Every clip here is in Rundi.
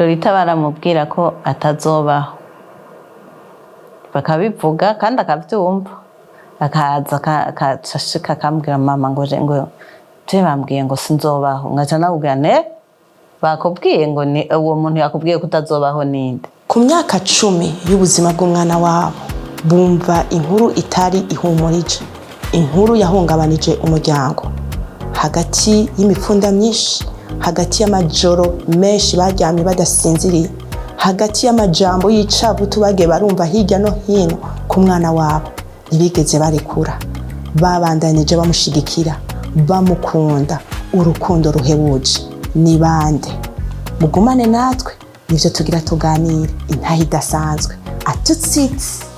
Lolita baramubwira ko atazobaho, bakabivuga kandi akavyumva, akaza akashika akambwira: "Mama," ngo ngo je bambwiye ngo sinzobaho. Nkaca namubwira: "Ne bakubwiye ngo ni uwo muntu yakubwiye ko utazobaho ninde?" Ku myaka 10 y'ubuzima bw'umwana wabo, bumva inkuru itari ihumurije, inkuru yahungabanije umuryango. Hagati y'imipfunda myinshi, hagati y'amajoro menshi baryamye badasinziriye, hagati y'amajambo y'icabutu bagiye barumva hirya no hino ku mwana wabo, ntibigeze barekura. Babandanije bamushigikira, bamukunda urukundo ruhebuje. Ni bande? Mugumane natwe, nivyo tugira tuganire. Intahe idasanzwe atutsitsi.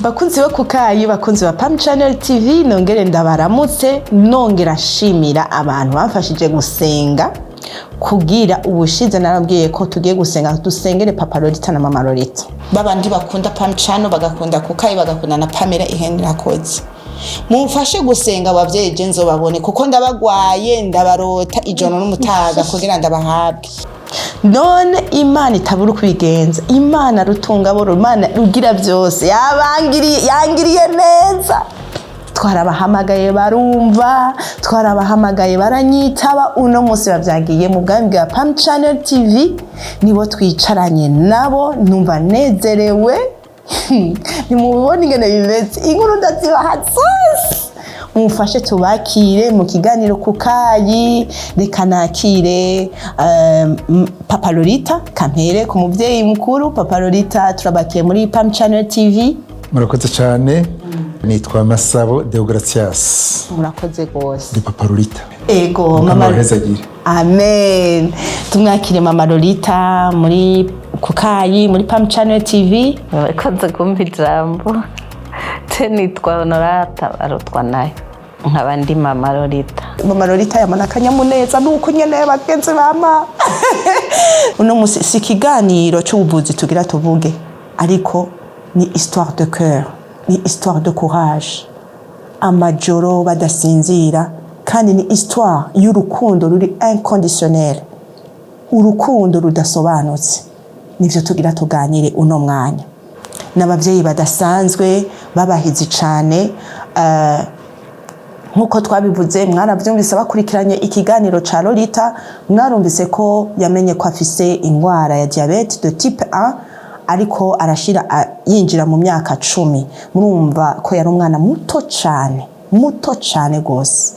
Bakunzi bo kukayi, bakunzi ba Pam Channel TV, nongere ndabaramutse, nongera nshimira abantu bamfashije gusenga kugira ubushize. Narabwiye ko tugiye gusenga, dusengere Papa Lolita na Mama Lolita. Babandi bakunda Pam Channel, bagakunda Kukayi, bagakunda na Pamela Ihenirakoze, mumfashe gusenga abavyeyi je nzobabone, kuko ndabagwaye, ndabarota ijoro n'umutaga kugira ndabahabwe. None Imana itabura uko ibigenza, Imana rutunga boro, Imana rugira byose, yabangiriye, yangiriye neza. Twarabahamagaye barumva, twarabahamagaye baranyitaba. Uno munsi babyagiye mu bwami bwa Pam Channel TV, nibo twicaranye nabo. Numva nezerewe, ntimubibona ingene bimeze. Inkuru ndazibaha zose. Mumfashe tubakire mu kiganiro Kukayi. Reka nakire Papa Lolita. Kampere ku mubyeyi mukuru, Papa Lolita, turabakiye muri Pam Channel TV. Murakoze cyane. Nitwa Masabo Deogratias. Murakoze rwose. Ndi Papa Lolita. Ego. Mukama Mama abahezagire. Amen. Tumwakire Mama Lolita muri Kukayi, muri Pam Channel TV. Murakoze kumpa ijambo. Je nitwa Honorata Arutwa nayo, nkaba ndi Mama Lolita. Mama Lolita yamana akanyamuneza, nuko nyene bagenzi bama. Uno musi si ikiganiro c'ubuvuzi tugira tuvuge, ariko ni histoire de cœur, ni histoire de courage, amajoro badasinzira, kandi ni histoire y'urukundo ruri inconditionnel, urukundo rudasobanutse. Nivyo tugira tuganire uno mwanya n'abavyeyi badasanzwe, babahizi cane. Nk'uko twabivuze, mwarabyumvise, bakurikiranye ikiganiro ca Lolita, mwarumvise ko yamenye ko afise ingwara ya diabète de type 1 ariko arashira yinjira mu myaka 10. Murumva ko yari umwana muto cane, muto cane gose.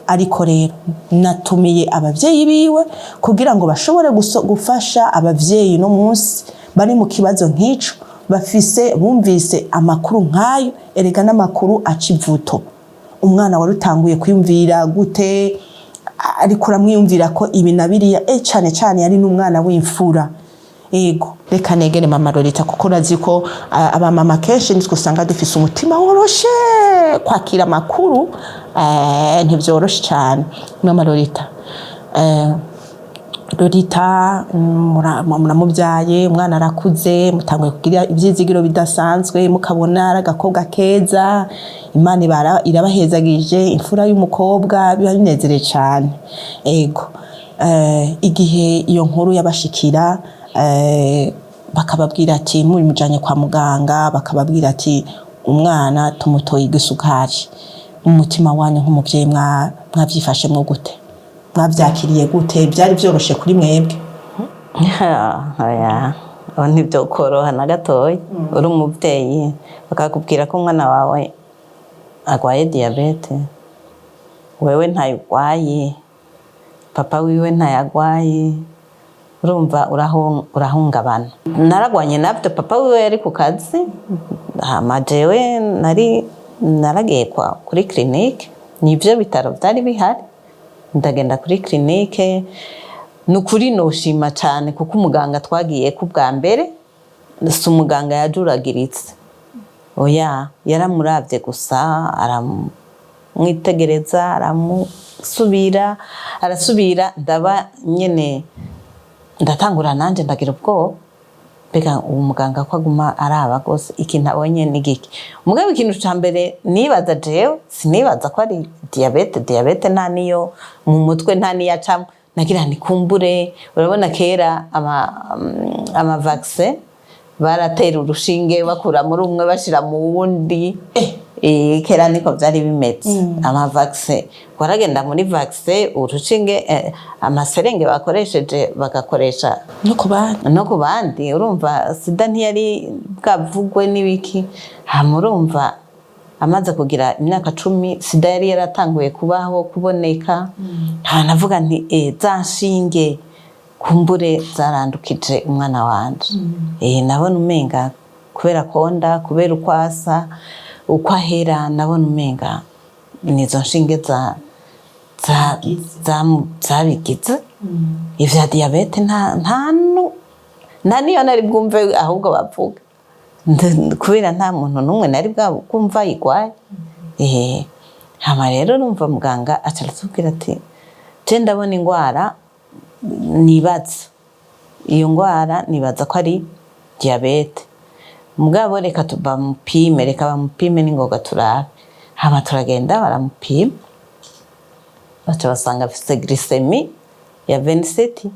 Ariko rero natumiye abavyeyi biwe kugira ngo bashobore gufasha abavyeyi no munsi bari mu kibazo nk'ico, bafise bumvise amakuru nk'ayo. Erega n'amakuru aca ivuto. Umwana wari utanguye kwiyumvira gute, ariko uramwiyumvira ko ibi na biriya, cane cane yari n'umwana w'imfura. Ego, reka negere Mama Lolita, kuko urazi ko abamama kenshi nitwe usanga dufise umutima woroshe kwakira amakuru, ntibyoroshe cyane. Mama Lolita, Lolita, muramubyaye, umwana arakuze, mutanguye kugira ibyizigiro bidasanzwe, mukabona ari agakobwa keza, Imana irabahezagije imfura y'umukobwa, biba binezereye cyane. Ego, igihe iyo nkuru yabashikira, bakababwira ati mujanye kwa muganga, bakababwira ati umwana tumutoye igisukari, umutima wanyu nk'umuvyeyi mwavyifashemwo gute? Mwavyakiriye gute? Byari byoroshe kuri mwebwe? Oya, aho ntibyokoroha na gatoya. Uri umubyeyi, bakakubwira ko umwana wawe arwaye diyabete, wewe ntayirwaye, papa wiwe ntayagwaye, urumva urahungabana. Naragwanye nabyo. Papa wiwe yari ku kazi, hama jewe nari naragiye kuri clinique, nibyo bitaro byari bihari. Ndagenda kuri clinique. Ni ukuri noshima cyane, kuko umuganga twagiye ku bwa mbere si umuganga yajuragiritse, oya, yaramuravye gusa, aramwitegereza, Arasubira, arasubira, ndaba nyene ndatangura nanje ndagira ubwoba: mbega uwo muganga ko aguma araba rwose, ikintu abonye ni giki? Mugabo ikintu ca mbere nibaza jewe, sinibaza ko ari diabète. Diabète nta niyo mu mutwe, nta niyo acamwo. Nagira nti kumbure, urabona kera ama vaccin baratera urushinge, bakura muri umwe bashira mu wundi. Kera niko vyari bimeze. Ama vaccin waragenda muri vaccin, urushinge, amaseringue bakoresheje bagakoresha no ku bandi. No ku bandi. Urumva sida ntiyari bwavugwe n'ibiki. Hama urumva amaze kugira imyaka 10, sida yari yaratanguye kubaho, kuboneka. Hama navuga nti za nshinge kumbure zarandukije umwana wanje. Nabona umenga kubera konda, kubera uko asa, uko ahera, nabona umenga nizo nshinge za zabigize. Ivya diabète nta niyo nari bwumve ahubwo bavuga. Kubera nta muntu n'umwe nari bwumva ayigwaye. Hama rero urumva muganga aca aratubwira ati: "Je ndabona ingwara, nibaza iyo ngwara, nibaza ko ari diabète, mugabo reka bamupime, reka bamupime n'ingoga turabe." Hama turagenda, baramupima, baca basanga afise glycémie ya 27.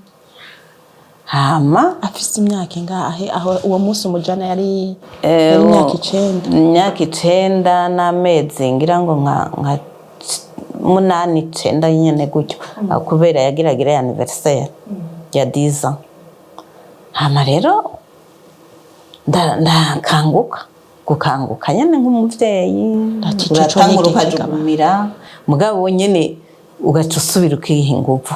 Hama Afise imyaka ingahe aho uwo munsi umujana? Yari imyaka 9? Imyaka 9 n'amezi ngira ngo nka 8, 9 nyene gutyo, kubera yagiragira ya anniversaire ya 10 ans. Hama rero ndakanguka, gukanguka nyene nk'umuvyeyi, Ati, ico uratangura co ni ukajugumira, mugabo nyene ugaca usubira ukiha inguvu.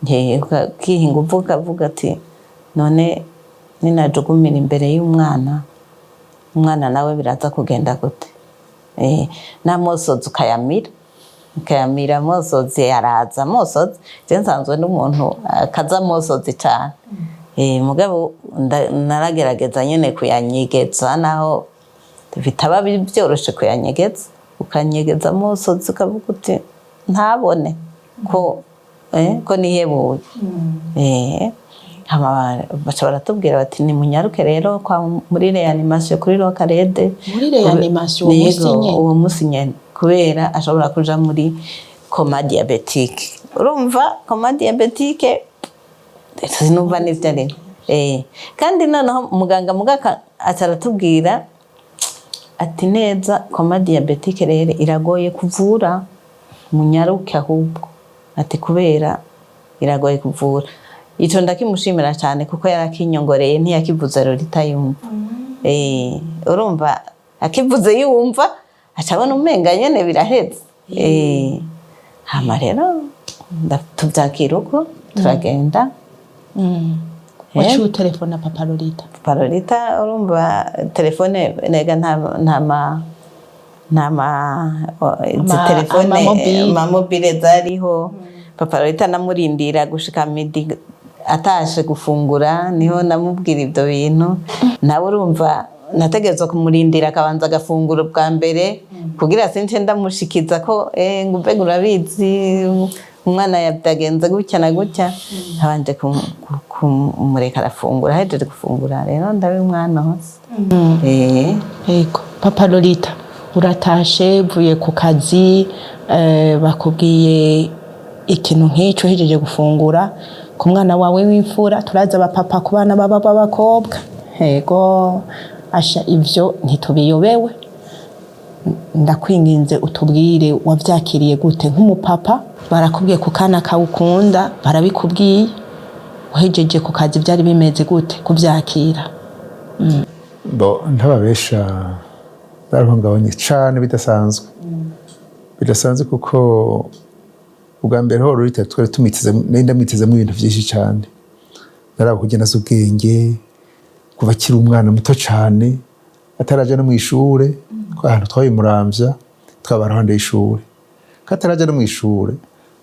Ukiha inguvu, ukavuga ati: "None ninajugumira imbere y'umwana, umwana nawe biraza kugenda gute?" N'amosozi ukayamira, ukayamira amosozi araza. Amosozi, je nsanzwe n'umuntu akaza amosozi cane. Mugabo naragerageza nyene kuyanyegeza, naho bitaba byoroshe kuyanyegeza. Ukanyegeza amosozi, ukavuga uti ntabone ko nihebuye. Hama baca baratubwira bati: "Nimunyaruke rero kwa muri réanimation kuri Roi Khaled." Muri réanimation uwo musi Yego, nyene? Uwo musi nyene, kubera ashobora kuja muri coma diabétique. Urumva coma diabétique, sinumva n'ivyo ari. Kandi noneho muganga mugaka aca aratubwira ati neza: "Coma diabétique rero iragoye kuvura, munyaruke ahubwo," ati kubera iragoye kuvura. Ico ndakimushimira cyane kuko yarakinyongoreye, ntiyakivuze Lolita yumva. Urumva akivuze yumva, aca abona umenga nyene biraheze. Hama rero tuvyakira uko, turagenda. Waciye utelefona papa Lolita? Papa Lolita, urumva telefone nega nta ma izi telefone amamobile. Amamobile zariho. Papa Lolita namurindira gushika midi, atashe gufungura, niho namubwira ibyo bintu. Nawe urumva nategerezwa kumurindira akabanza agafungura bwa mbere, kugira since ndamushikiza ko ngo mbega urabizi, umwana yabyagenze gutya na gutya. Nabanje kumureka arafungura. Ahejeje gufungura rero ndabimwana hose. Yego, papa Lolita, uratashe uvuye ku kazi, bakubwiye ikintu nk'icyo uhejeje gufungura ku mwana wawe w'imfura. Turazi abapapa ku bana baba b'abakobwa, yego asha, ivyo ntitubiyobewe. Ndakwinginze utubwire wavyakiriye gute nk'umupapa. Barakubwiye ku kana kawe ukunda, barabikubwiye uhejeje ku kazi, byari bimeze gute kuvyakira? Bo ntababesha, barahungabanye cane bidasanzwe, bidasanzwe, kuko ubwa mbere ho Lolita twari tumwiteze, nari ndamwitezemo ibintu vyinshi cane. Naraba kugenda azi ubwenge kuva akiri umwana muto cane, ataraja no mw'ishure, ko ahantu twabimuramvya twaba iruhande y'ishure, ko ataraja no mw'ishure,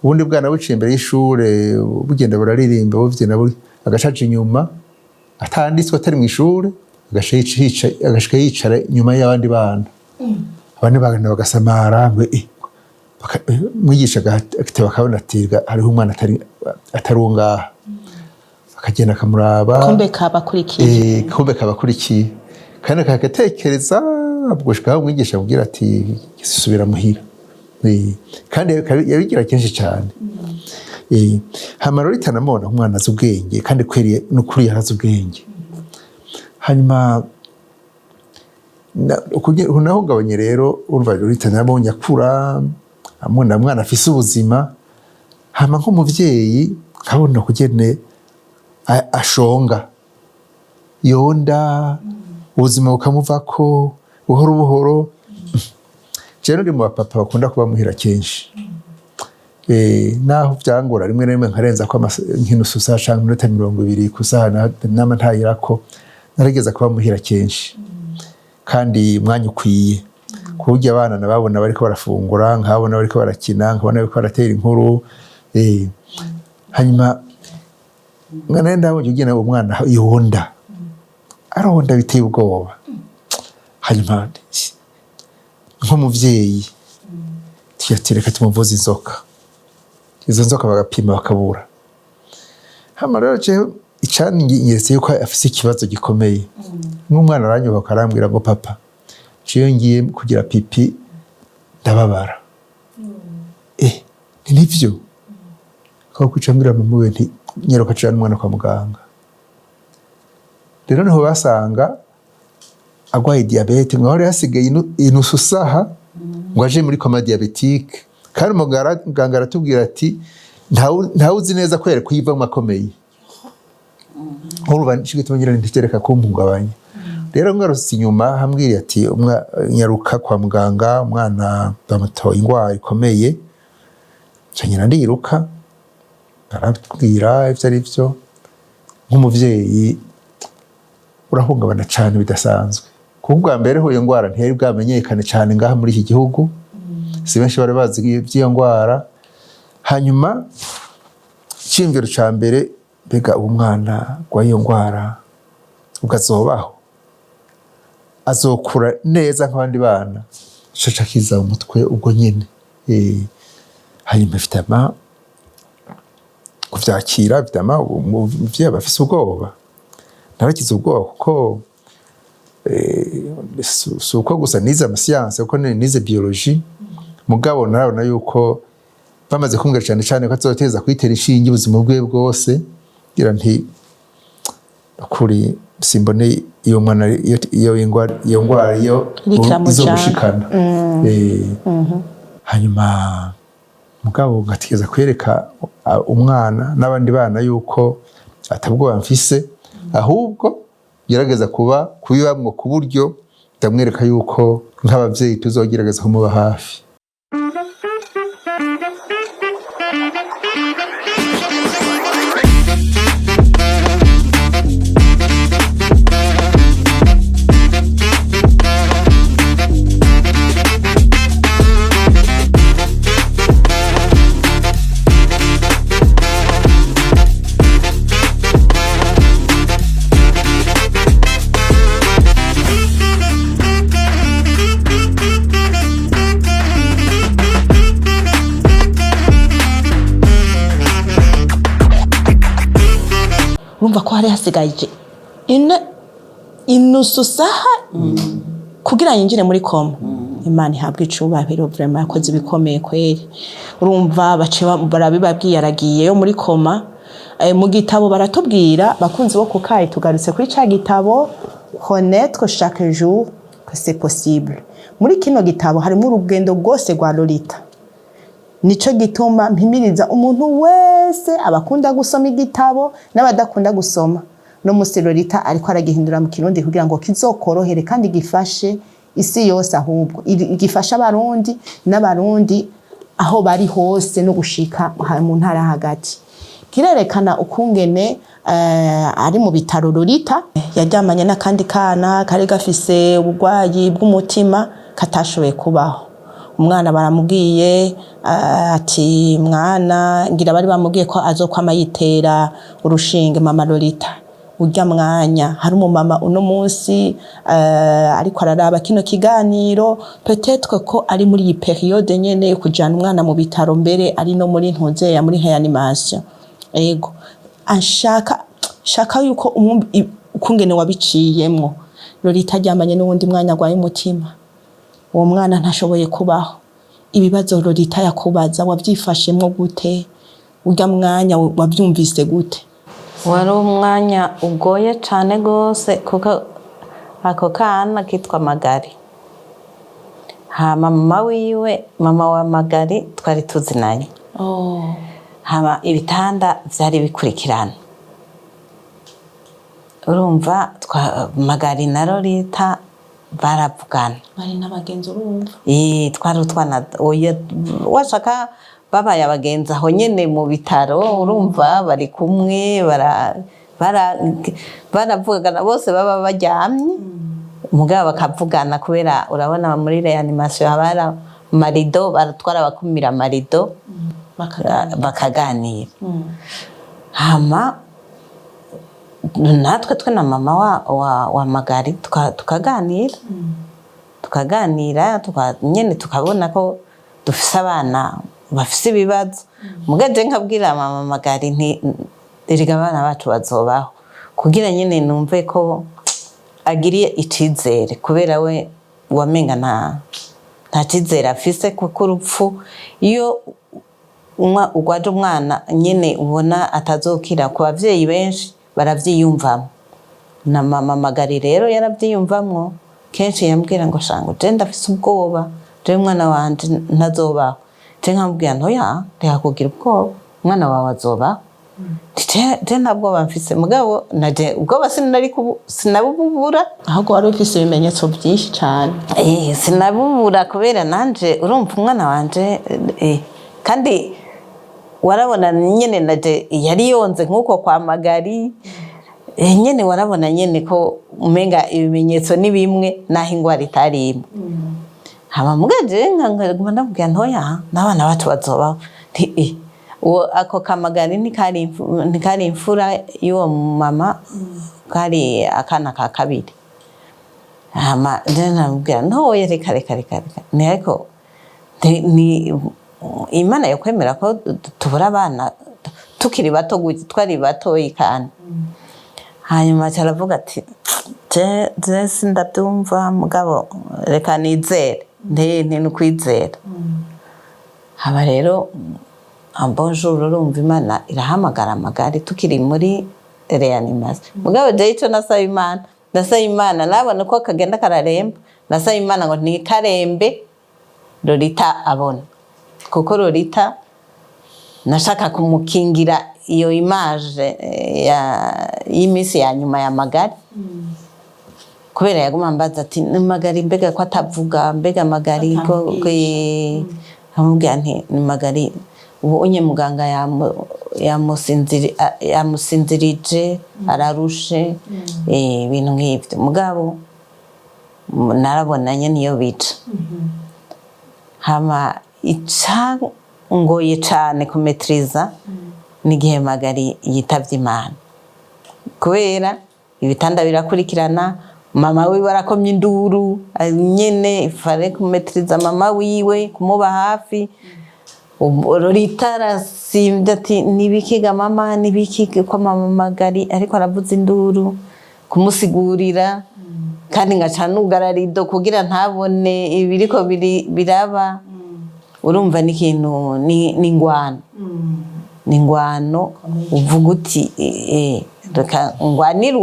ubundi bwana buciye imbere y'ishure bugenda buraririmba, buvyina, agacaca inyuma atanditswe, atari mw'ishure, agashika yicara inyuma y'abandi bana. Abandi bana bagasamara ngo Mwigisha agateba akabona ati hariho umwana atari uwo ngaha, akagenda akamuraba. Kumbe kabakurikiye. Kumbe kabakurikiye, kandi akagatekereza gushika aho umwigisha amubwira ati subira muhira. Kandi yabigira kenshi cyane. Hama rero itanamubona nk'umwana azi ubwenge, kandi kweri n'ukuri yarazi ubwenge. Hanyuma nahungabanye rero, urumva Lolita nabonye akura, amubona mwana afise ubuzima. Hama nk'umuvyeyi nkabona kugene ashonga yonda, ubuzima bukamuvako buhoro buhoro. Jewe ndi mu bapapa bakunda kuba muhira kenshi. Naho vyangora rimwe na rimwe nkarenza ko nk'inusu saha canke iminota 20 ku saha, nama ntayirako, narigeze kuba muhira kenshi kandi umwanya ukwiye, ku buryo abana nababona bariko barafungura, nkabona bariko barakina, nkabona bariko baratera inkuru. Hanyuma mwana ndabonye ugena umwana yonda, aronda biteye ubwoba. Hanyuma nk'umuvyeyi tuyatereka tumuvuza inzoka, izo nzoka bagapima bakabura. Hama rero jewe icanyeretse yuko afise ikibazo gikomeye, nk'umwana aranyubaka arambwira ngo papa, jewe ngiye kugira pipi ndababara. Ni nivyo aho kwica mbwira mama we nti nyaruka cana umwana kwa muganga. Rero niho basanga agwaye diabète, ngo hari hasigaye inusu saha ngo aje muri coma diabétique, kandi umuganga aratubwira ati ntawe uzi neza ko yari kuyivamo akomeye. Urumva nico gituma ngira ntitereka kumpungabanya. Rero ngarutse inyuma hambwiriye ati nyaruka kwa muganga, umwana bamutoye ingwara ikomeye. Nca nyina ndiruka, arabwira ivyo ari vyo. Nk'umuvyeyi urahungabana cane bidasanzwe, kuko ubwa mbere ho iyo ngwara ntiyari bwamenyekane cane ngaha muri iki gihugu, si benshi bari bazi ivy'iyo ngwara. Hanyuma iciyumviro ca mbere, mbega uwo mwana arwaye iyo ngwara ubwo azobaho, azokura neza nk'abandi bana? Ico ca kiza mu mutwe ubwo nyene. Hanyuma évidemment kuvyakira, évidemment umuvyeyi aba afise ubwoba. Naragize ubwoba kuko si uko gusa nize amasiyanse, kuko nize biologie, mugabo narabona yuko bamaze kumbwira cane cane ko azoteza kwitera inshinge ubuzima bwiwe bwose, ngira nti kuri simbone iyo mwana iyo ngwara iyo Iriko iramujana. izogushikana. Hanyuma mugabo ngategeza kwereka umwana n'abandi bana yuko atabwoba mfise, ahubwo gerageza kuba kubibamwo ku buryo ndamwereka yuko nk'abavyeyi tuzogerageza kumuba hafi. Urumva ko hari hasigaye inusu saha kugira yinjire muri coma. Imana ihabwe icubahiro, vraiment yakoze ibikomeye kweri. Urumva bace barabibabwiye, aragiye yo muri coma. Mu gitabo baratubwira, bakunzi bo kukayi, tugarutse kuri ca gitabo Renaître chaque jour que c'est possible. Muri kino gitabo harimo urugendo rwose rwa Lolita. Nico gituma mpimiriza umuntu wese, abakunda gusoma igitabo n'abadakunda gusoma. No musi Lolita ariko aragihindura mu Kirundi kugira ngo kizokorohere kandi gifashe isi yose, ahubwo gifashe Abarundi n'Abarundi aho bari hose no gushika mu ntara hagati. Kirerekana ukungene ari mu bitaro Lolita yaryamanye n'akandi kana kari gafise uburwayi bw'umutima katashoboye kubaho. Umwana baramubwiye ati mwana, ngira bari bamubwiye ko azokwama yitera urushinge mama Lolita. Urya mwanya hari umumama uno munsi ariko araraba kino kiganiro, peut-être ko ari muri iyi période nyene yo kujana umwana mu bitaro, mbere ari no muri ntuzeya, muri réanimation. Ego, anshaka shaka yuko ukungene wabiciyemwo. Lolita aryamanye n'uwundi mwana agwaye umutima, uwo mwana ntashoboye kubaho. Ibibazo Lolita yakubaza wavyifashemwo gute? Urya mwanya wavyumvise gute? Wari umwanya ugoye cane gose, kuko ako kana kitwa Magari. Hama mama wiwe, mama wa Magari, twari tuzinanye. Hama ibitanda vyari bikurikirana. Urumva Magari na Lolita baravugana. Bari n'abagenzi, urumva. Twari utwana, oya, washaka babaye abagenzi aho nyene mu bitaro. Urumva bari kumwe, baravugana bose, baba baryamye mugabo bakavugana, kubera urabona muri réanimation haba hari amarido, baratwara bakumira amarido. Bakaganira. Bakaganira. Hama natwe twe na mama wa Magari tukaganira, nyene tukabona ko dufise abana bafise ibibazo. Mugaje nkabwira mama Magari nti: "Erega abana bacu bazobaho," kugira nyene numve ko agiriye icizere, kubera we wamenga nta cizere afise, kuko urupfu, iyo ugwaje umwana nyene ubona atazokira, ku bavyeyi benshi baravyiyumvamo. Na mama Magari rero yaravyiyumvamwo. Kenshi yambwira ngo: "Shango, je ndafise ubwoba, je umwana wanje ntazobaho." Je nkamubwira ntoya: "Reka kugira ubwoba, umwana wawe azobaho." Je nta bwoba mfise, mugabo naje ubwoba sinabubura. Ahubwo wari ufise ibimenyetso byinshi cane. Sinabubura, kubera nanje urumva umwana wanje, kandi warabona nyene naje yari yonze nk'uko kwa Magari. Nyene warabona nyene ko umenga ibimenyetso ni bimwe, naho ingwara itari imwe. Hama mugaje nkaguma ndamubwira ntoya: "N'abana bacu bazobaho." Nti, uwo ako kamagari ntikari imfura y'uwo mama, kari akana ka kabiri. Hama je ndamubwira ntoya: "Reka, reka, reka, reka." Ni ariko ni Imana yokwemera ko tubura abana tukiri bato gutya, twari batoyi kandi? Hanyuma caravuga ati: "Je sindabyumva, mugabo reka nizere." Nti nukwizera. Haba rero un bon jour, urumva, Imana irahamagara Amagari tukiri muri réanimation. Mugabo je ico nasaba Imana, nasaba Imana, nabona uko kagenda kararemba, nasaba Imana ngo ntikarembe Lolita abona, kuko Lolita nashaka kumukingira iyo image y'iminsi ya nyuma ya Magari, kubera yaguma ambaza ati: "Ni Magari, mbega ko atavuga? Mbega Magari ko?" Amubwira nti: "Ni Magari, ubu unye muganga yamusinzirije, ararushe." Ibintu nk'ivyo. Mugabo narabonanye niyo bica. Hama icangoye cane kumetiriza n'igihe Magari yitavye Imana, kubera ibitanda birakurikirana, mama wiwe arakomye induru, nyene fare kumetiriza mama wiwe, kumuba hafi. Lolita arasimvye ati: "Nibikiga mama? Nibiki ko mama Magari ariko aravuza induru?" Kumusigurira, kandi ngaca nugara rido kugira ntabone ibiriko biraba. Urumva ni ikintu, ni ingwano, ni ingwano. Uvuga uti: "Reka ngwanire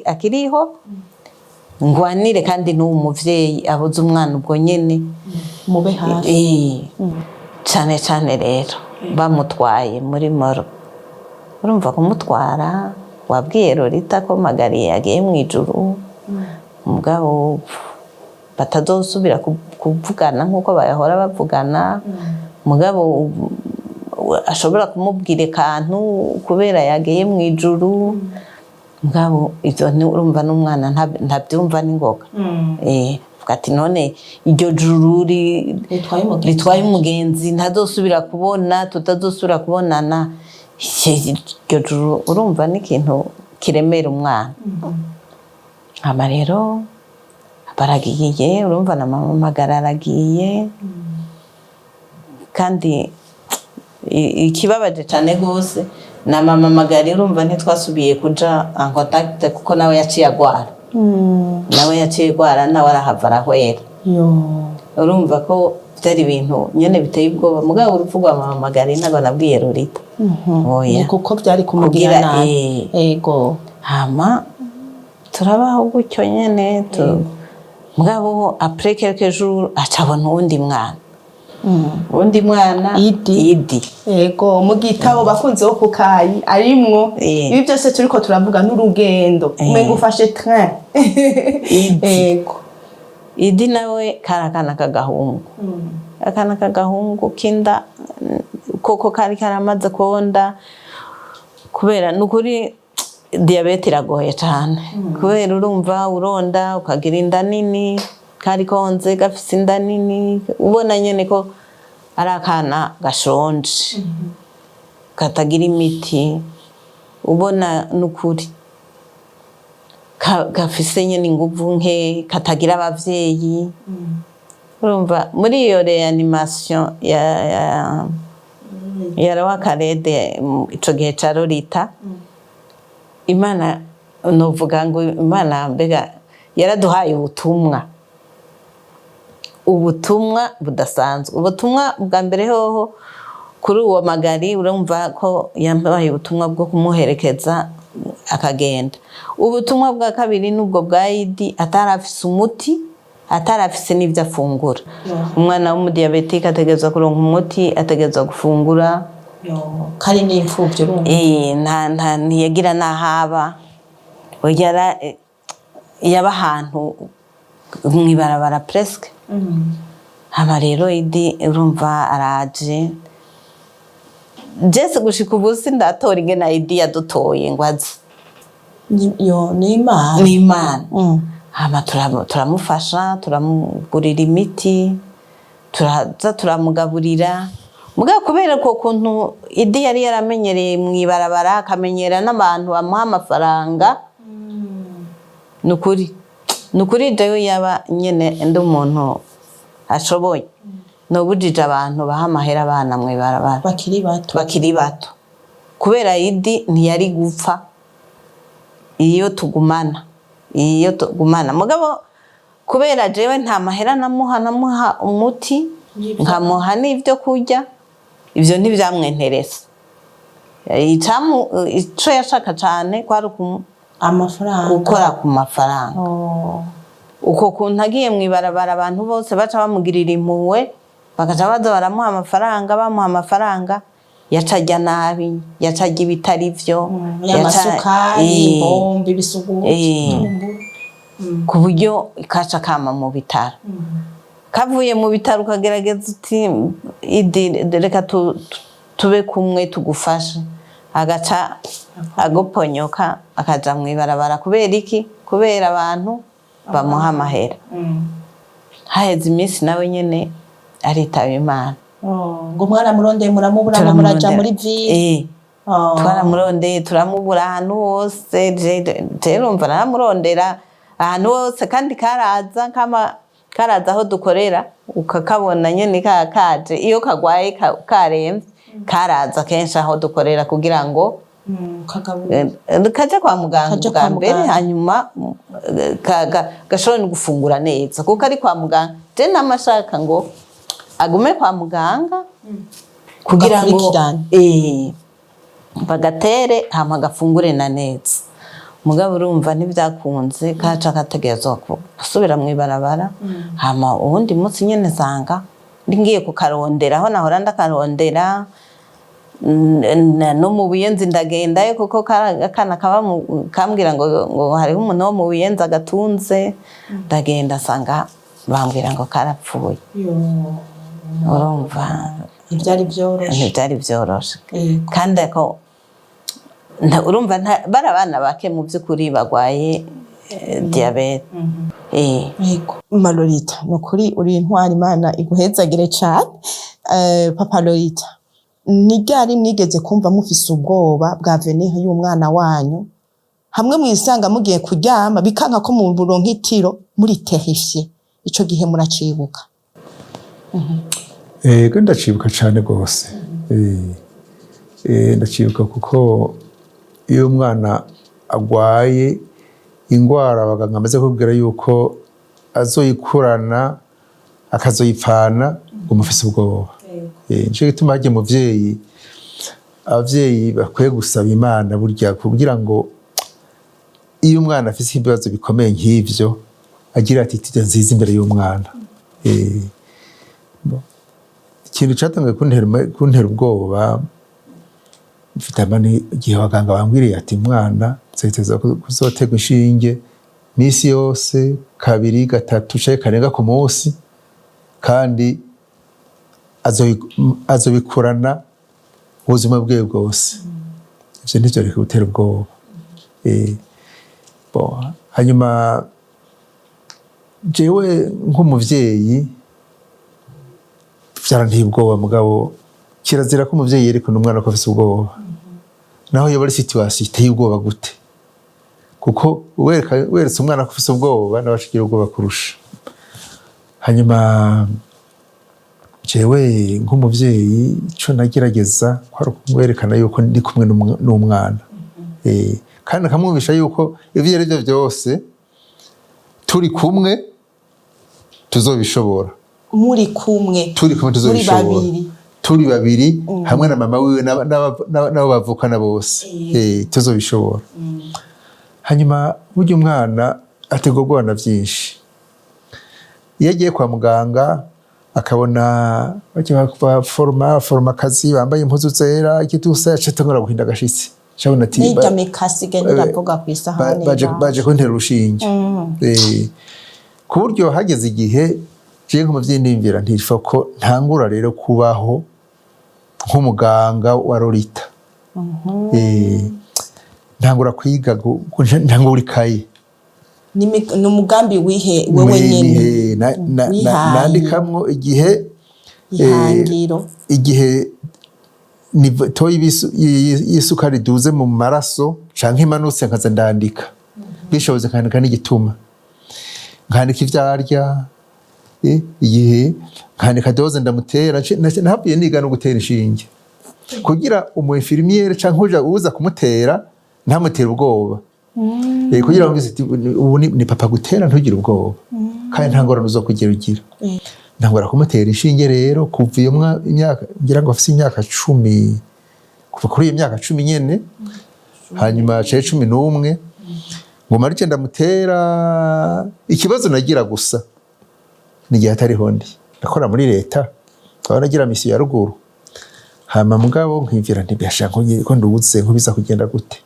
akiriho, ngwanire kandi n'uwo muvyeyi abuze umwana ubwo nyene." Mube hafi. Cane cane rero bamutwaye muri morgue, urumva kumutwara wabwiye Lolita ko Magari yagiye mu ijuru, mugabo batazosubira kuvugana nk'uko bahora bavugana, mugabo ashobora kumubwira akantu kubera yagiye mu ijuru. Mugabo ivyo urumva n'umwana ntabyumva n'ingoga. Avuga ati: "None iryo juru ritwaye umugenzi, ritwaye umugenzi ntazosubira kubona, tutazosubira kubonana, iryo juru?" Urumva n'ikintu. kiremera umwana. Hama rero baragiye, urumva na mama Magara aragiye. Kandi ikibabaje cyane rwose na mama Magara, urumva ntitwasubiye kuja en contact, kuko nawe yaciye agwara, nawe yaciye agwara, nawe arahava arahwera. Yo. Urumva ko byari ibintu nyene biteye ubwoba. Mugabo urupfu rwa mama Magara ntabwo nabwiye Rurita, oya. Ni kuko byari kumugira Kugira, nabi. Ego. Hama turabaho gutyo nyene mugabo après quelques jours aca abona uwundi mwana, uwundi mwana. Idi. Idi. Ego, mu gitabo bakunze wo kukayi arimwo. Ibi byose turiko turavuga n'urugendo, umenga ufashe train. Idi. Ego. Idi nawe kari akana k'agahungu, akana k'agahungu k'inda koko kari karamaze konda, kubera ni ukuri diyabete iragoye cyane, kubera urumva uronda ukagira inda nini. Kari konze gafise inda nini, ubona nyene ko ari akana gashonje, katagira imiti, ubona n'ukuri gafise nyene inguvu nke, katagira abavyeyi. Urumva muri iyo réanimation ya Roi Khaled, ico gihe ca Lolita, Imana, novuga ngo Imana mbega yaraduhaye ubutumwa, ubutumwa budasanzwe. Ubutumwa bwa mbere hoho kuri uwo Magari, urumva ko yampaye ubutumwa bwo kumuherekeza akagenda. Ubutumwa bwa kabiri n'ubwo bwa Idi, atarafise umuti, atarafise n'ibyo afungura. Umwana w'umudiyabetike ategerezwa kuronka umuti, ategerezwa gufungura. Kari n'imfubyi, urumva. Nta ntiyagira n'ahaba. Yaba ahantu mw'ibarabara presque. Hama rero Idi, urumva araje jese, gushika ubu sindatora ingene Idi yadutoye ngo aze. Yo, ni Imana. Ni Imana. Hama turamufasha, turamugurira imiti, turaza turamugaburira. Mugabo kubera ko kuntu Idi yari yaramenyereye mw'ibarabara, akamenyera n'abantu bamuha amafaranga, nukuri nukuri jewe yaba nyene ndi umuntu ashoboye, nobujije abantu baha amahera abana mw'ibarabara bakiri bato. Bakiri bato, kubera Idi ntiyari gupfa iyo tugumana, iyo tugumana. Mugabo kubera jewe nta mahera namuha, namuha umuti, nkamuha n'ibyo kurya, ivyo ntivyamwenteresa. Ico yashaka cane kwari amafaranga, gukora ku mafaranga. Oh. Uko kuntu agiye mw'ibarabara, abantu bose baca bamugirira impuhwe, bagaca baza baramuha amafaranga. Bamuha amafaranga, yaca arya nabi, yaca arya ibitari vyo. Y'amasukari, imbombe, ibisuguti, ibitumburu. Ku buryo kaca kama mu bitaro. Kavuye mu bitaro, ukagerageza uti: "Idi, reka tube kumwe tugufashe," agaca aguponyoka akaja mw'ibarabara. Kubera iki? Kubera abantu bamuha amahera. Haheze iminsi nawe nyene aritaba Imana. Oh, ngo mwaramurondeye muramubura, ngo muraja muri ville? Oh. Twaramurondeye turamubura ahantu hose. Je urumva naramurondera ahantu hose, kandi karaza kama karaza aho dukorera, ukakabona nyene kaje iyo kagwaye, karemvye, karaza kenshi aho dukorera kugira ngo Kagaburira. Kaje kwa muganga Kaje bwa kwa mbere, muganga. Hanyuma gashobora no gufungura neza kuko ari kwa muganga. Je namashaka ngo agume kwa muganga kugira ngo Gakurikirane. Bagatere, hama gafungure na neza. Mugabo urumva ntibyakunze, kaca kategerezwa gusubira mw'ibarabara. Hama uwundi munsi nyene nsanga ngiye kukarondera aho nahora ndakarondera, no mu Buyenzi ndagendayo, kuko akana kaba kambwira ngo hariho umuntu wo mu Buyenzi agatunze. Ndagenda nsanga bambwira ngo karapfuye. Yo. Urumva ntibyari byoroshe. Ntibyari byoroshe. Yego. Kandi ako urumva bari abana bake mu by'ukuri bagwaye diyabete. Yego. Mama Lolita, ni ukuri uri intwari, Imana iguhezagire cane. Papa Lolita, ni ryari mwigeze kumva mufise ubwoba bwa avenir y'umwana wanyu? Hamwe mwisanga mugiye kuryama bikanka ko muronka itiro, muri terrifié, ico gihe muracibuka? Ego, ndacibuka cyane rwose. Ndacibuka kuko iyo umwana agwaye ingwara, abaganga bamaze kubwira yuko azoyikurana, akazoyipfana, umufise ubwoba. Nico gituma harya umuvyeyi, abavyeyi bakwiye gusaba Imana burya, kugira ngo iyo umwana afise ibibazo bikomeye nk'ivyo agira attitude nziza imbere y'umwana. Ikintu cyatangiye kuntera ubwoba mfite amani, igihe abaganga bambwiriye ati umwana nzahiteza kuzoterwa inshinge misi yose, kabiri, gatatu canke karenga ku munsi, kandi azobikurana ubuzima bwiwe bwose. Ivyo ntivyoreka gutera ubwoba. Bon, hanyuma jewe nk'umuvyeyi vyaranteye ubwoba, mugabo kirazira ko umuvyeyi yerekana umwana ko afise ubwoba, naho yoba ari situation iteye ubwoba gute, kuko weretse umwana ko ufise ubwoba, nawe aca agira ubwoba kurusha. Hanyuma jewe nk'umuvyeyi, ico nagerageza kwari kumwerekana yuko ndi kumwe n'umwana, kandi akamwumvisha yuko ivyo ari byo byose turi kumwe tuzobishobora. Muri kumwe? Turi kumwe Muri tuzobishobora. babiri? Turi babiri hamwe na mama wiwe n'abo bavukana bose, tuzobishobora. Hanyuma burya umwana ategwa ubwoba na vyinshi. Iyo agiye kwa muganga akabona bajya baforoma akazi bambaye impuzu zera, igitusa, aca atangura guhinda agashitsi, cabona ati N'irya mikasi igenda iravuga ku isahani. Baje kuntera urushinge. Ku buryo hageze igihe jewe nk'umuvyeyi ndiyumvira ntifa ko ntangura rero kubaho nk'umuganga wa Lolita. Ntangura kwiga, ntangura ikaye. Ni umugambi wihe wewe nyene? Wihaye. Nandikamwo igihe Ihangiro. igihe taux y'isukari iduze mu maraso canke imanutse, nkaza ndandika, bishobotse nkandika n'igituma, nkandika ivyo arya, igihe, nkandika dose ndamutera. Nahavuye niga no gutera inshinge kugira umu infirmière canke uza kumutera ntamutere ubwoba. Kugira ngo ati ubu ni papa gutera, ntugire ubwoba, kandi nta ngorane uzokugera ugira. Ntangura kumutera inshinge rero kuva iyo imyaka, ngira ngo afise imyaka 10, kuva kuri iyo myaka 10 nyene, hanyuma caye 11, ngo marike ndamutera. Ikibazo nagira gusa ni igihe atariho ndi ndakora muri leta, aho nagira mission ya ruguru. Hama mugabo nkivira ntibiyashaka ko ndubuze nko biza kugenda gute.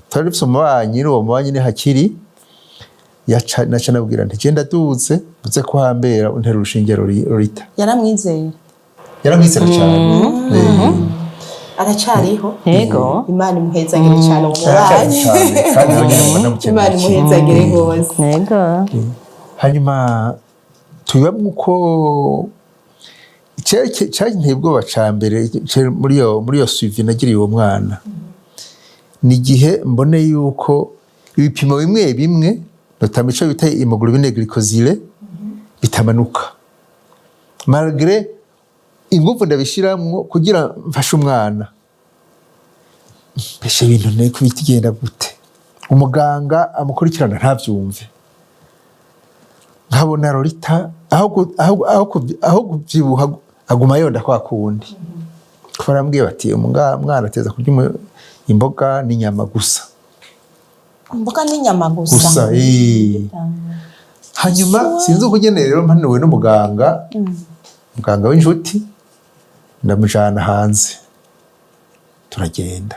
Twari dufise umubanyi, n'uwo mubanyi ni hakiri yaca, naca nabwira nti genda duze uze kuhambera untera urushinge Rorita. Yaramwizeye? Yaramwizera cyane. Aracariho? Yego. Imana imuhezagire cyane uwo Aracyari mubanyi. cyane, kandi nawe nyine mbona mukeneye. Imana imuhezagire rwose. Yego. Hanyuma tubibamwo uko cyanteye ubwoba ca mbere muri iyo suivi nagiriye uwo mwana, ni igihe mbone yuko ibipimo bimwe bimwe, notamment ico bita hémoglobine glycosylée, bitamanuka malgré inguvu ndabishiramwo kugira mfashe umwana. Mbese ibintu ne kubigenda gute, umuganga amukurikirana ntavyumve, nkabona Lolita aho kuvyibuha aguma yonda kwa kundi. Kuko barambwiye bati umwana ateza kurya imboga n'inyama gusa. Imboga n'inyama gusa? Gusa. Hanyuma sinzi uko ugene rero mpanuwe n'umuganga, muganga w'inshuti, ndamujana hanze, turagenda.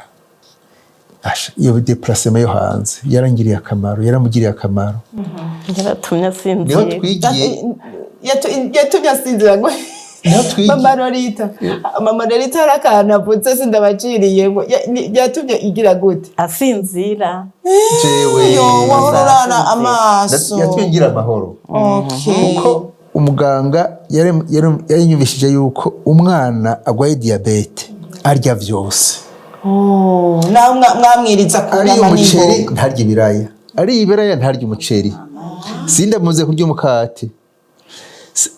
Asha, iyo déplacement yo hanze yarangiriye akamaro, yaramugiriye akamaro. Yaratumye Niho asinzira. twigiye. Yatumye asinzira ngo Niho twigiye. Mama Lolita, mama Lolita, hari akantu avutse sindabaciriyemo. Yatumye igira gute? Asinzira. Jewe Yo, wahora urara amaso. Yatumye ngira amahoro, kuko umuganga yarinyumvishije yuko umwana agwaye diabète arya vyose. Oh, nawe mwamwiriza ku Ari nyama umuceri n'imboga. Ntarya ibiraya, ari ibiraya ntarya umuceri, sindamuze kurya umukate.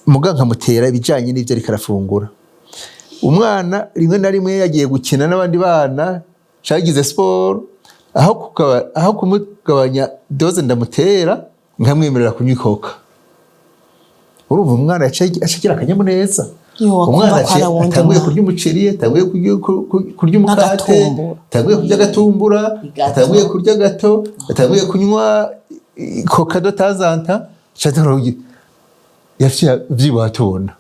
Muga nkamutera ibijanye n'ivyo ariko arafungura. Umwana rimwe na rimwe yagiye gukina n'abandi bana, cagize siporo, aho kumugabanya dose ndamutera, nkamwemerera kunywa iCoca. Urumva umwana yaciye aca agira akanyamuneza. Yo, akumva Umwana ko aciye ari uwundi atanguye mwana. kurya umuceri, atanguye kurya umukate, N'agatumbura. atanguye kurya agatumbura, Igato. atanguye kurya gato, atanguye kunywa Coca de temps en temps, yaciye avyibuha. Tubona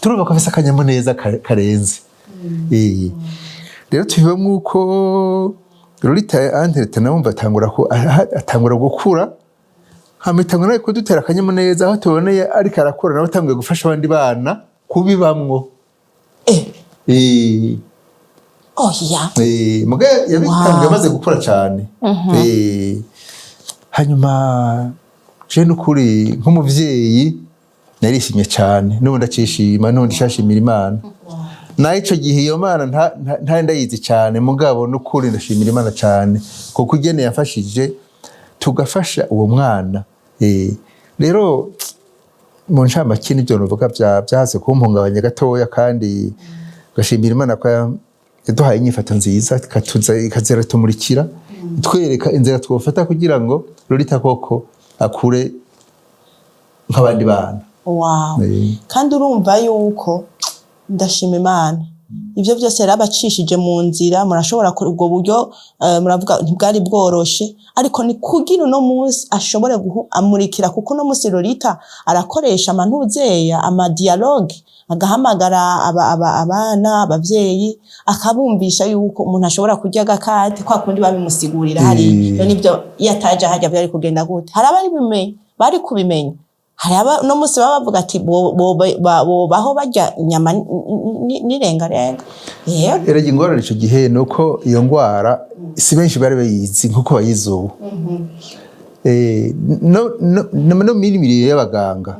turumva ko afise akanyamuneza karenze. Rero tubibamwo uko Lolita entre-temps nawumva atangura gukura, hama itangura nawe kudutera akanyamuneza aho tuboneye ariko arakura, nawe atanguye gufasha abandi bana kubibamwo. Oya. Muga yabitanguye Wow. amaze gukura cyane. Hanyuma je n'ukuri nk'umuvyeyi narishimye cyane, n'ubu ndacishima, n'ubu ndashimira Imana. Naho ico gihe iyo Mana ntari ndayizi cyane, mugabo n'ukuri ndashimira Imana cyane kuko igene yafashije tugafasha uwo mwana. Rero mu ncamake nivyo novuga vyaze kumpungabanya gatoya, kandi ngashimira Imana ko yaduhaye inyifato nziza, ikaziratumurikira, itwereka inzira twofata kugira ngo Lolita koko akure nk'abandi bana. Wow. Kandi urumva yuko ndashima Imana, ibyo byose yarabacishije mu nzira. Murashobora ubwo buryo, muravuga ntibwari bworoshe, ariko ni kugira uno munsi ashobore amurikira, kuko uno munsi Lolita arakoresha amantuzeya, amadialogue, agahamagara abana, abavyeyi, akabumvisha yuko umuntu ashobora kurya agakate kwa kundi babimusigurira hariya. None ibyo iyo ataje harya byari kugenda gute? Hari abari bimenye, bari kubimenya. Hari aba uno munsi baba bavuga ati bobaho barya inyama n'irengarenga. Yego. Erega ingorane ico gihe ni uko iyo ngwara si benshi bari bayizi nkuko bayizi ubu. No mirire y'abaganga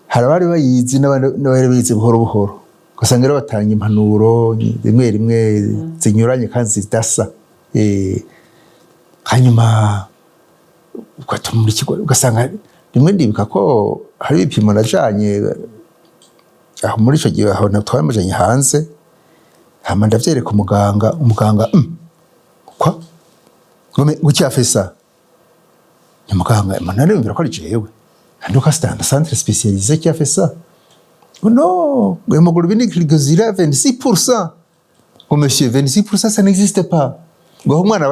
hari abari bayizi n'abari bayizi buhoro buhoro, ugasanga rero batanga impanuro rimwe rimwe zinyuranye kandi zidasa. Hanyuma ugatumurikirwa, ugasanga rimwe ndibuka ko hari ibipimo najanye aho muri ico gihe, aho twamujanye hanze, hama ndavyereka umuganga. Umuganga kwa ngo ngo qui a fait ça? Ni muganga none yumvira ko ari jewe. En tout cas, c'est un centre spécialisé qui a fait ça. Oh non, hémoglobine glycosylée à 26%. Ngo monsieur, 26%, ça n'existe pas. Ngo aho umwana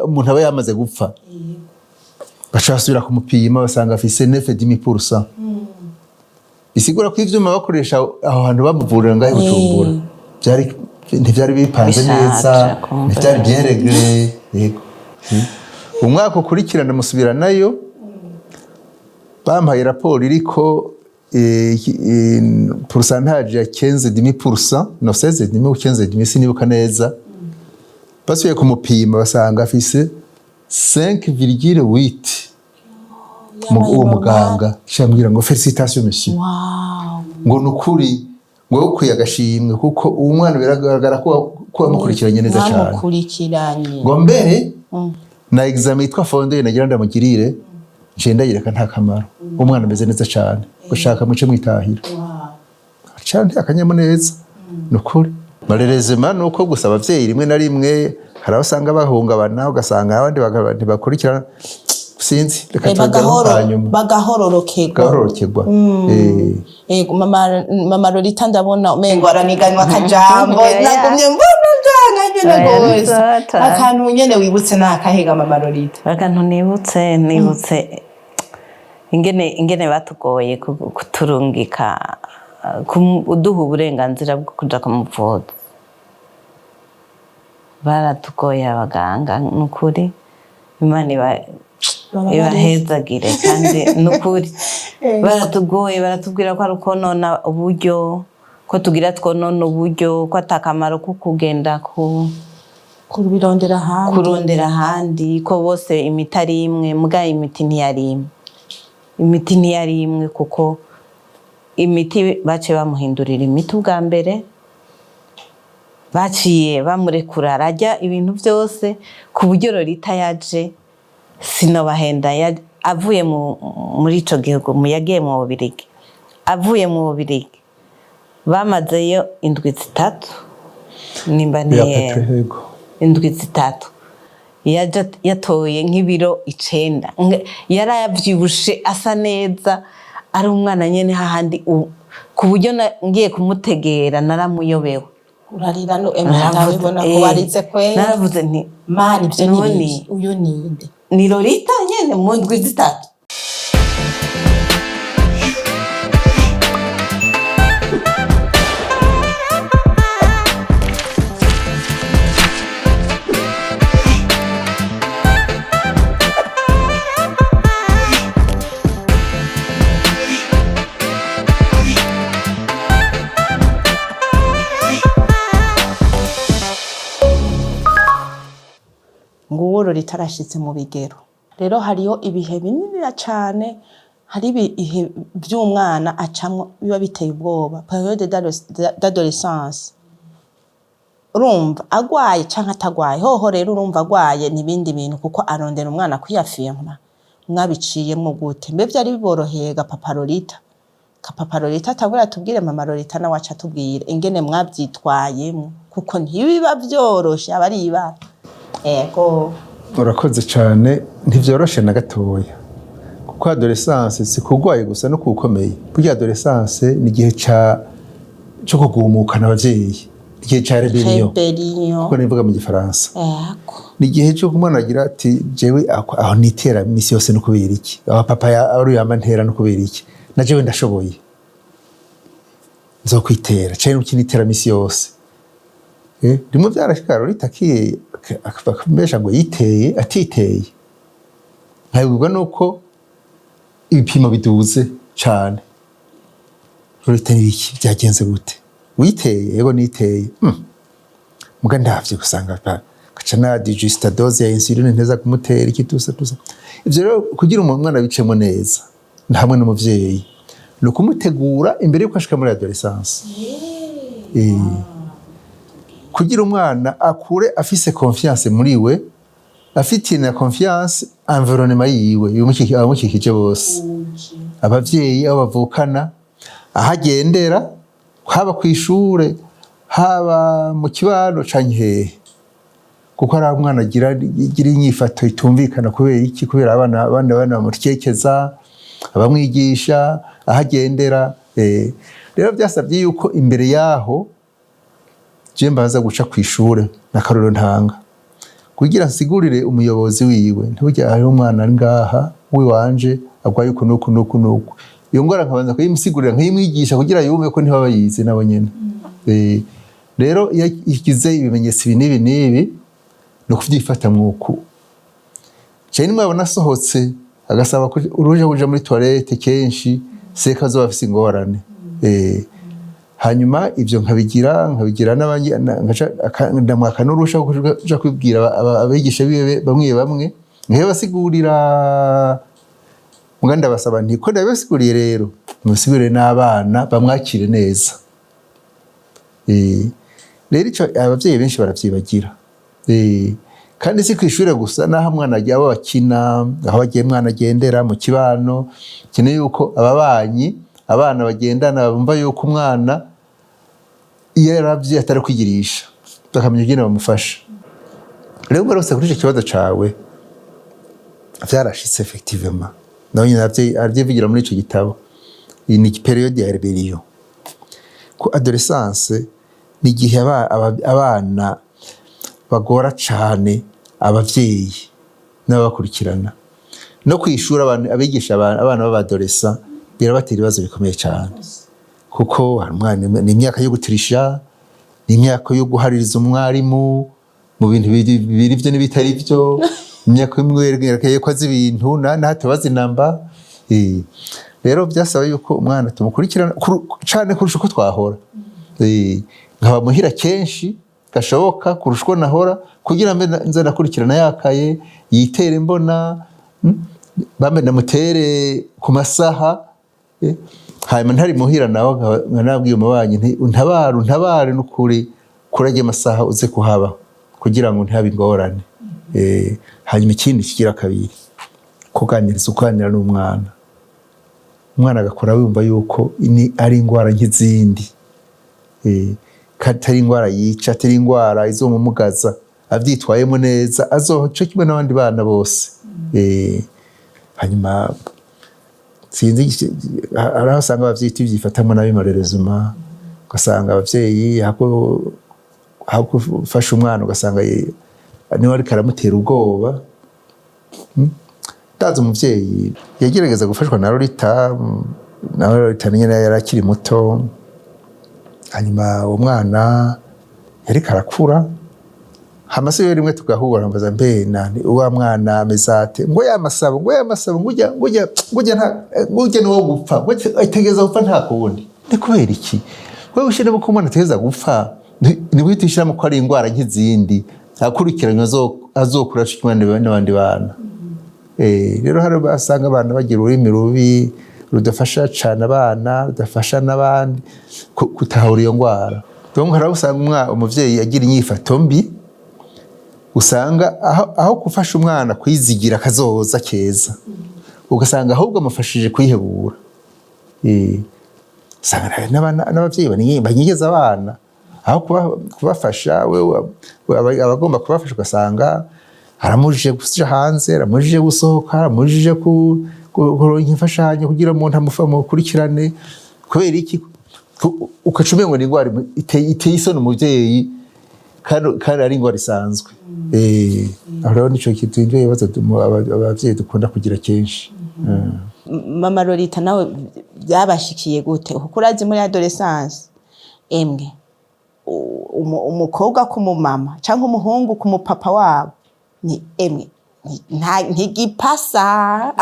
umuntu aba yamaze gupfa. Baca basubira kumupima, basanga afise 9,5%. Bisigura ko ivyuma bakoresha aho hantu bamuvurira ngaho i Bujumbura byari ntivyari bipanze Bishaje, neza, kumva. ntivyari bien réglé. Yego. Umwaka ukurikirana musubira nayo, bampaye raporo iriko pourcentage ya 15,5%, no 16,5 ou 15,5, sinibuka neza. Basubiye kumupima basanga afise 5,8. Uwo muganga shambwira ngo félicitations monsieur, ngo nukuri ngo ukwiye agashimwe kuko uwo mwana biragaragara ko wamukurikiranye neza cyane. Mwamukurikiranye. Ngo mbere na examen yitwa fondé nagira ndamugirire, nje ndayireka, nta kamaro, umwana ameze neza cyane, gushaka muce mwitahira cyane. Akanyamuneza nukuri marerezema nuko gusa abavyeyi rimwe na rimwe hari aho usanga bahungabana, ugasanga abandi ntibakurikirana, sinzi, reka tubigaruke hanyuma. Bagahororokerwa. Gahororokerwa. Yego, mama Lolita, ndabona umengo araniganwa akajambo. Nagumye mbona byanga nyene Oya, gose. nsota. Akantu nyene wibutse ni akahega, mama Lolita? Akantu nibutse, nibutse ingene batugoye kuturungika, kuduha uburenganzira bwo kuja kumuvuza. Baratugoye abaganga, nukuri Imana ibahezagire, kandi nukuri baratugoye, baratubwira ko ari ukonona uburyo, ko tugira twonona uburyo, ko atakamaro ko kugenda ku Kubirondera ahandi. Kurondera ahandi, ko bose imiti ari imwe. Muga imiti ntiyari imwe, imiti ntiyari imwe, kuko imiti baciye bamuhindurira imiti ubwa mbere. Baciye bamurekura ararya ibintu byose, ku buryo Lolita yaje, sinobahenda, avuye muri ico gihugu, yagiye mu Bubirigi. Avuye mu Bubirigi, bamazeyo indwi 3 nimba Ya ntihenda. Pepe, yego. Indwi 3 yaje yatoye nk'ibiro 9. Yaravyibushe, asa neza, ari umwana nyene hahandi ku buryo ngiye kumutegera naramuyobewe. Urarira no ndabibona ko warize kwera. Naravuze nti: "Mani, ibyo ni None ibiki? Uyu ninde?" Ni Lolita nyene mu ndwi 3. Nguwo ritarashitse mu bigero. Rero hariho ibihe bininiya cane, hari ibihe vy'umwana acamwo biba biteye ubwoba, période d'adolescence. Urumva agwaye canke atagwaye hoho, rero urumva agwaye n'ibindi bintu, kuko arondera umwana kwiyafirma. Mwabiciyemwo gute? Mbe vyari biboroheye ga papa Lolita? Ka papa Lolita atangure atubwire, mama Lolita nawe aca atubwire ingene mwavyitwayemwo, kuko ntibiba vyoroshe, aba ari ibara. Ego. Urakoze cyane. Ntivyoroshe na gatoya, kuko adolescence si kurwaye gusa, no kuwukomeye. Burya adolescence ni igihe ca cyo kugumukana abavyeyi, igihe ca rébellion. Rébellion. Kuko nivuga mu Gifaransa. Ego. Ni igihe cyo umwana agira ati: "Jewe aho nitera misi yose no kubera iki? Aho papa ari yama ntera no kubera iki? Na jewe ndashoboye, nzokwitera cyane, ukinitera misi yose." Rimwe byarashika ritakiye akambesha ngo yiteye atiteye, nkabibwa nuko ibipimo biduze cane. "Rurita, n'ibiki? Byagenze gute? Witeye?" "Yego, niteye." Muga ndavye gusanga gaca na digista dose ya insuline nteza kumutera iki, tusa tusa. Ivyo rero, kugira umwana bicemo neza na hamwe n'umuvyeyi, ni ukumutegura imbere yuko ashika muri adolescence. Kugira umwana akure afise confiance muri we, afitiye na confiance environnement yiwe, abamukikije bose, abavyeyi, abo bavukana, aho agendera, haba kw'ishure, haba mu kibano canke hehe. Kuko hari aho umwana agira inyifato itumvikana. Kubera iki? Kubera abana, abandi bamukekeza, abamwigisha, aho agendera. Rero byasabye yuko imbere yaho je mbanza guca kw'ishure n'akarorero ntanga, kugira nsigurire umuyobozi wiwe: "Ntibujya hariho umwana ari ngaha w'iwanje agwaye uku n'uku n'uku n'uku." Iyo ngwara nkabanza kuyimusigurira, nkayimwigisha, kugira yumve ko ntibaba bayizi nabo nyene. Rero iyo igize ibimenyetso ibi n'ibi n'ibi, ni ukuvyifata mwuku. Cyane nimwabona asohotse agasaba ko uruja kuja muri toilette kenshi, seka azoba afise ingorane. Hanyuma ivyo nkabigira n'abandi, ndamwaka n'urusha kuja kwibwira abigisha biwe bamwe bamwe, nkabasigurira. Muga ndabasaba nti: "Ko ndabibasiguriye rero, musigurire n'abana bamwakire neza." Rero ico abavyeyi benshi baravyibagira. Kandi si kw'ishure gusa, n'aho umwana agiye, abo bakina, aho agiye, umwana agendera mu kibano, keneye yuko ababanyi, abana bagendana, bumva yuko umwana iyo yaravye atari kwigirisha, bakamenya ingene bamufasha. Rero ngarutse kuri ico kibazo cawe, vyarashitse effectivement, nawe nyene aravyivugira muri ico gitabo. Iyi ni période ya rébellion, ko adolescence ni igihe abana bagora cane abavyeyi n'ababakurikirana. No kwishura abigisha abana b'aba adolescents birabatera ibibazo bikomeye cane, kuko hari umwana, ni imyaka yo gutirisha, ni imyaka yo guhaririza umwarimu mu bintu biri byo n'ibitari byo, imyaka y'umwerekeye ko azi ibintu ntatabazi namba. Rero byasaba yuko umwana tumukurikirana cane kurusha uko twahora. Nkaba muhira kenshi gashoboka kurusha uko nahora, kugira mbe nze nakurikirana yakaye yitere mbona, bambe ndamutere ku masaha. Hanyuma ntari muhira nawe, nabwiye umubanyi nti: "Untabare, untabare n'ukuri." Kuri ajya amasaha uze kuhaba kugira ngo ntihabe ingorane. Hanyuma ikindi kigira kabiri, kuganiriza, uganira n'umwana, umwana agakora yumva yuko ni ari indwara nk'izindi, ko atari indwara yica, atari indwara izomumugaza, avyitwayemo neza azoca kimwe n'abandi bana bose. Hanyuma sinzi, hari aho usanga abavyeyi tuvyifatamwo nabi malheureusement, ugasanga abavyeyi aho gufasha umwana ugasanga niwe ariko aramutera ubwoba. Ndazi umuvyeyi yagerageza gufashwa na Lolita, nawe Lolita nyene yari akiri muto. Hanyuma uwo mwana yariko arakura, hama se rimwe tugahura, mbaza: "Mbe nani wa mwana ameze ate?" Ngo yamasabo, ngo yamasabo, ngo ujya nta, ngo ujya niwo gupfa, ngo ategereza gupfa, nta kundi. Ni kubera iki wewe ushiramo ko umwana ategereza gupfa? Ni guhita ushyiramo ko ari indwara nk'izindi, akurikiranywe azokura co kimwe n'abandi bana. Rero hari basanga abana bagira ururimi rubi rudafasha cane abana, rudafasha n'abandi gutahura iyo ndwara. Donc hari aho usanga umuvyeyi agira inyifato mbi, usanga aho gufasha umwana kwizigira akazoza keza, ugasanga ahubwo amufashije kwihebura. Usanga n'abavyeyi banyegeza abana aho kubafasha, wewe abagomba kubafasha ugasanga aramujije kuja hanze, aramujije gusohoka, aramujije kuronka imfashanyo kugira umuntu amukurikirane. Kubera iki? Ugaca umengo ni indwara iteye isoni umuvyeyi, kandi ari indwara isanzwe. Aho rero nico kintu, nivyo bibazo abavyeyi dukunda kugira kenshi. Mama Lolita, nawe byabashikiye gute? Kuko urazi muri adolescence, emwe, umukobwa ku mumama cyangwa umuhungu ku mupapa wabo ni emwe ntigipasa,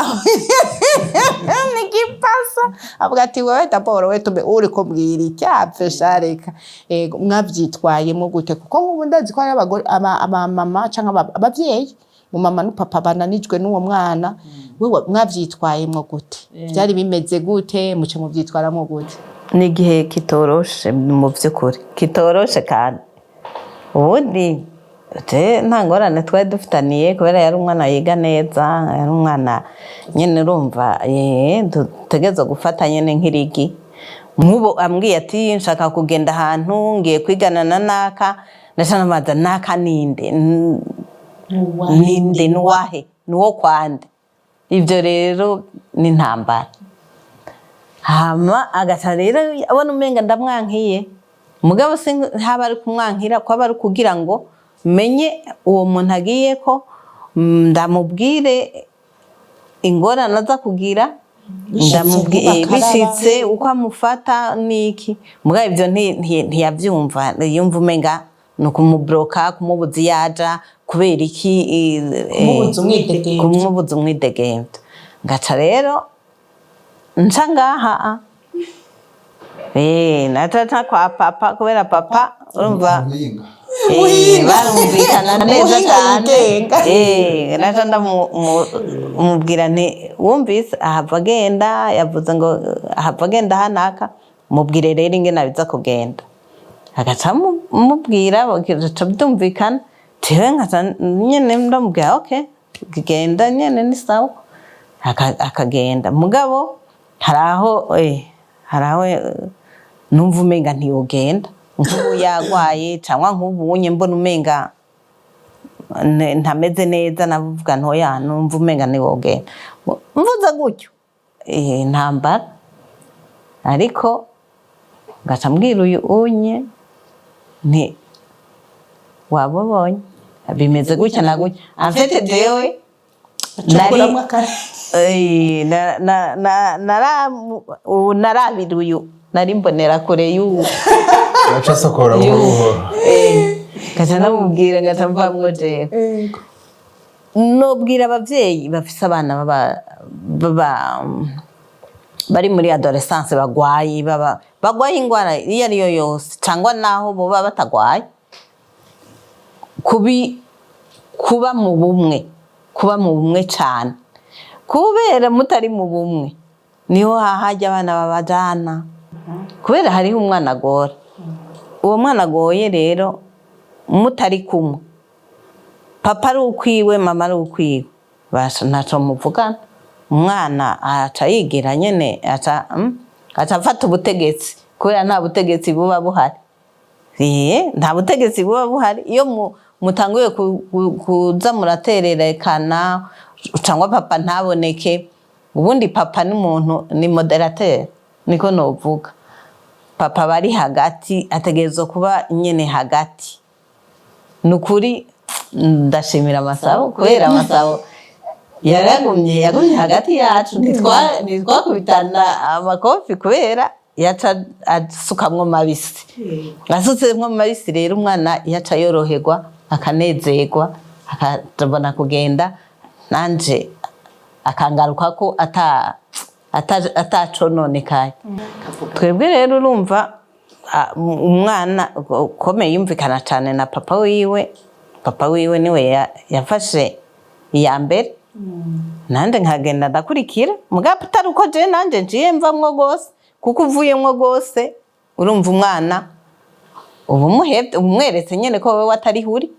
ntigipasa. Avuga ati: "Wewe d'abord, we tume uri kubwira icyapfe shareka." Ego, mwavyitwayemo gute? Kuko nk'ubu ndazi ko hari abagore, abamama cyangwa abavyeyi, umumama n'upapa bananijwe n'uwo mwana. Wewe mwavyitwayemo gute? Byari bimeze gute? Muce muvyitwaramo gute? Ni igihe kitoroshe mu by'ukuri, kitoroshe. Kandi ubundi je nta ngorane twari dufitaniye, kubera yari umwana yiga neza, yari umwana nyene urumva dutegerezwa gufata nyene nk'irigi. Nk'ubu ambwiye ati: "Nshaka kugenda ahantu, ngiye kwigana na naka," ndaca nabaza: "Naka ninde? Ninde? Nuwahe? Nuwo kwande?" Ibyo rero ni intambara. Hama agaca rero abona umenga ndamwankiye, mugabo si haba ari kumwankira, kwaba ari kugira ngo menye uwo muntu agiye ko, ndamubwire ingorane aza kugira. Bishitse ntibakaraba. Bishitse uko amufata niki. Mugabo ibyo ntiyavyumva, yumva umenga ni ukumubloka, kumubuza iyo aja. Kubera iki? Kumubuza umwidegemvyo. Kumubuza umwidegemvyo. Ngaca rero nca ngaha, naca nca kwa papa, kubera papa urumva barumvikana neza Muhinga cyane. yigenga. Naca ndamubwira nti: "Wumvise ahava agenda, yavuze ngo ahava agenda hanaka, mubwire rero ingene biza kugenda." Agaca mubwira, bagaca byumvikana. Jewe nkaca nyene ndamubwira: "Okay, genda nyene, ni sawa." Akagenda. Mugabo hari aho numva umenga ntiyogenda, nk'ubu yagwaye cyangwa nk'ubu unye mbona umenga ntameze neza, navuga ntoya, numva umenga ntiwogenda. Mvuze gutyo, ntambara. Ariko ngaca mbwira uyu unye nti: "Wabubonye bimeze gutya na gutya." En fait jewe nari ubu narabira uyu, nari mbonera kure y'ubu. Aca asokora buhoro buhoro. Ngaca ndamubwira, ngaca mvamwo jewe. Nobwira abavyeyi bafise abana baba bari muri adolescence bagwaye, baba bagwaye ingwara iyo ariyo yose, cyangwa naho boba batagwaye, kuba mu bumwe, kuba mu bumwe cyane, kubera mutari mu bumwe niho hahajya abana babajana, kubera hariho umwana agora. Uwo mwana agoye rero mutari kumwe, papa ari ukwiwe, mama ari ukwiwe, basha ntaco muvugana. Umwana aca yigira nyene, aca afata ubutegetsi, kubera nta butegetsi buba buhari. Nta butegetsi buba buhari iyo mutanguye kuza muratererekana, cyangwa papa ntaboneke. Ubundi papa ni umuntu, ni modérateur, niko novuga. Papa bari hagati, ategerezwa kuba nyene hagati. Ni ukuri ndashimira Masabo, kubera Masabo yaragumye, yagumye hagati yacu. Ntitwakubitana amakofi, kubera yaca asukamwo mabisi. Asutsemwo mabisi rero, umwana yaca yoroherwa, akanezerwa, akabona kugenda, nanje akangarukako atacononekaye. Twebwe rero urumva, umwana ukomeye yumvikana cyane na papa wiwe. Papa wiwe niwe yafashe iya mbere, nanje nkagenda ndakurikira, mugabo atari uko je nanje nciye mvamwo gose, kuko uvuyemwo gose, urumva, umwana uba umuhevye, umweretse nyene ko wewe atari huri,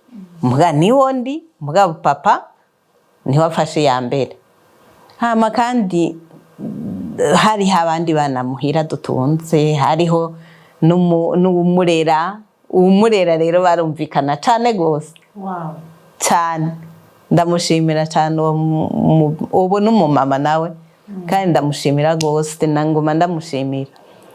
muga niwo ndi. Mugabo papa niwe afashe iya mbere. Hama kandi hariho abandi bana muhira dutunze, hariho n'uwumurera. Uwumurera rero barumvikana cane gose cane. Ndamushimira cane uwo ubu n'umumama nawe, kandi ndamushimira gose, nanguma ndamushimira.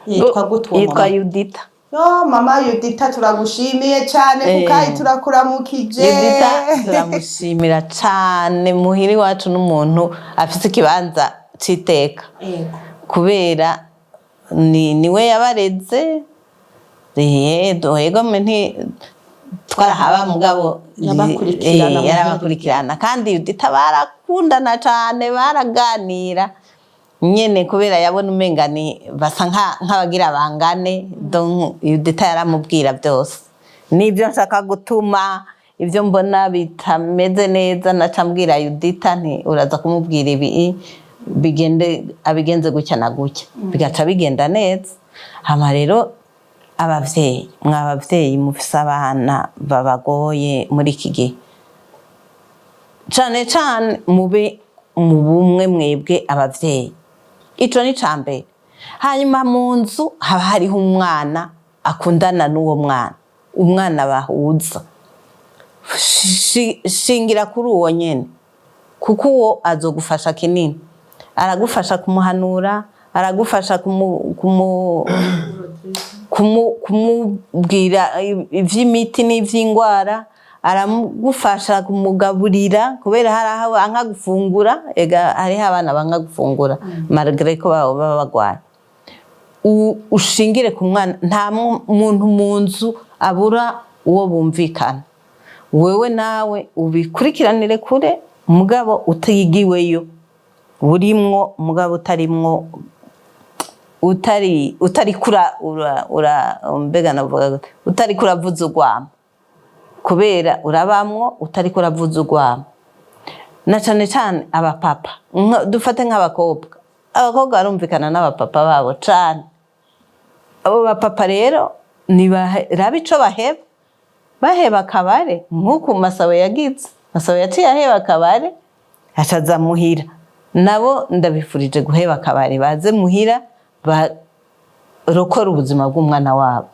Yitwa gute uwo Yitwa mama? Yudita. Yo mama Yudita, turagushimiye cyane. Kukayi turakuramukije. Yudita turamushimira cane. Muhira iwacu n'umuntu afise ikibanza c'iteka, kubera niwe yabareze. Yego, nti twarahaba, mugabo Yabakurikirana muhira. Yarabakurikirana, kandi Yudita barakundana cane, baraganira nyene, kubera yabona umenga ni basa nk'abagira bangane. Donc Yudita yaramubwira byose, n'ibyo nshaka gutuma, ibyo mbona bitameze neza, naca mbwira Yudita nti: "Uraza kumubwira ibi, bigende, abigenze gutya na gutya," bigaca bigenda neza. Hama rero abavyeyi, mwa bavyeyi mufise abana babagoye muri iki gihe, cane cane mube mu bumwe mwebwe abavyeyi, ico ni ca mbere. Hanyuma mu nzu haba hariho umwana akundana n'uwo mwana, umwana bahuza. Shingira kuri uwo nyene, kuko uwo azogufasha kinini. Aragufasha kumuhanura, aragufasha kumubwira ivy'imiti n'ivy'ingwara, aragufasha kumugaburira, kubera hari aho banka gufungura. Ega hariho abana banka gufungura malgré ko baba bagwaye. Ushingire ku mwana. Nta muntu mu nzu abura uwo bumvikana. Wewe nawe ubikurikiranire kure, mugabo utigiweyo, burimwo, mugabo utarimwo, utari kura ura mbega navuga gute? Utari kuravuza urwamo, kubera urabamwo utari kuravuza urwamo. Na cane cane abapapa, dufate nk'abakobwa, abakobwa barumvikana n'abapapa babo cane. Abo bapapa rero nibarabe ico baheba, baheba akabare, nk'uku Masabo yagize. Masabo yaciye aheba akabare, acaza muhira. Nabo ndabifurije guheba akabare, baze muhira barokora ubuzima bw'umwana wabo.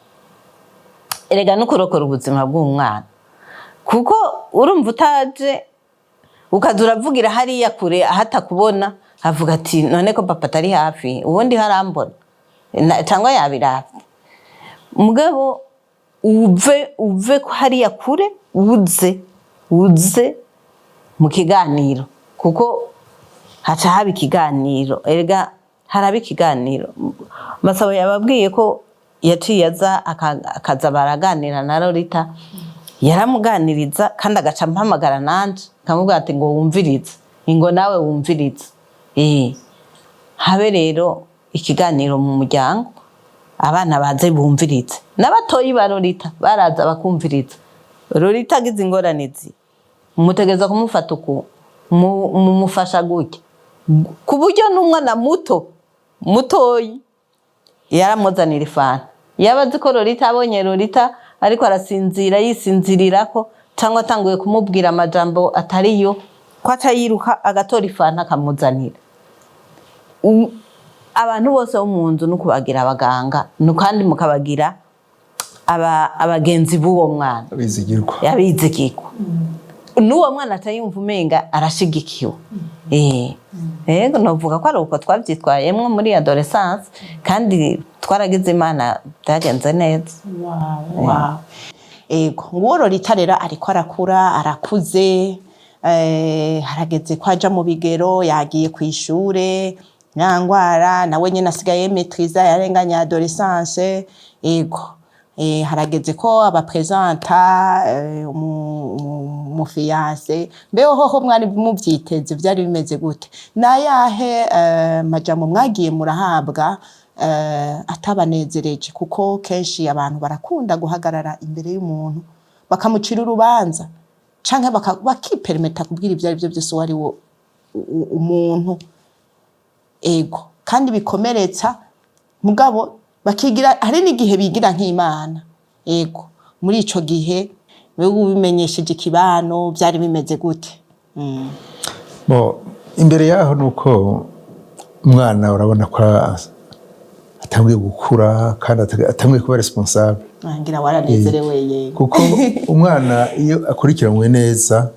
Erega no kurokora ubuzima bw'umwana, kuko urumva utaje ukaza uravugira hariya kure ahatakubona, avuga ati: "None ko papa atari hafi, ubundi harambona cyangwa yabiravye?" Mugabo uve ko hariya kure, uze mu kiganiro, kuko haca haba ikiganiro. Erega haraba ikiganiro. Masabo yababwiye ko yaciye aza, akaza baraganira na Lolita. Yaramuganiriza kandi agaca ampamagara nanje, akamubwira ati: "Ngo wumvirize, ngo nawe wumvirize." Habe rero ikiganiro mu muryango, abana baze bumvirize, n'abatoyi ba Lolita baraza bakumviriza. Lolita agize ingorane zi, mutegereza kumufata uku, mumufasha gutya, ku buryo n'umwana muto mutoyi yaramuzanira ifanta. Yaba azi ko Lolita abonye Lolita ariko arasinzira, yisinzirirako, cyangwa atanguye kumubwira amajambo atariyo, ko aca yiruka agatora ifanta akamuzanira. Abantu bose bo mu nzu no kubagira abaganga, no kandi mukabagira abagenzi b'uwo mwana. Abizigirwa. Yabizigirwa, n'uwo mwana atayumva umenga arashigikiwe. Yego, novuga ko ari uko twavyitwayemwo muri adolescence, kandi twaragize Imana, byagenze neza. Wow. Ego, nguwo Lolita rero ariko arakura, arakuze, harageze ko aja mu bigero, yagiye kw'ishure, ya ngwara nawe nyene asigaye maîtriza, yarenganye adolescence. Ego, harageze ko abapresenta umu fiancé. Mbeho hoho mwari muvyiteze? Vyari bimeze gute? Nayahe majambo mwagiye murahabwa atabanezereje? Kuko kenshi abantu barakunda guhagarara imbere y'umuntu bakamucira urubanza, canke bakipermeta kubwira ivyo ari vyo vyose uwo ari wo umuntu. Ego, kandi bikomeretsa, mugabo bakigira, hari n'igihe bigira nk'Imana. Ego, muri ico gihe wewe ubimenyesheje ikibano, vyari bimeze gute? Bo, imbere yaho nuko umwana urabona ko atanguye gukura kandi atanguye kuba responsable. Ngira waranezerewe, yego. Kuko umwana iyo akurikiranywe neza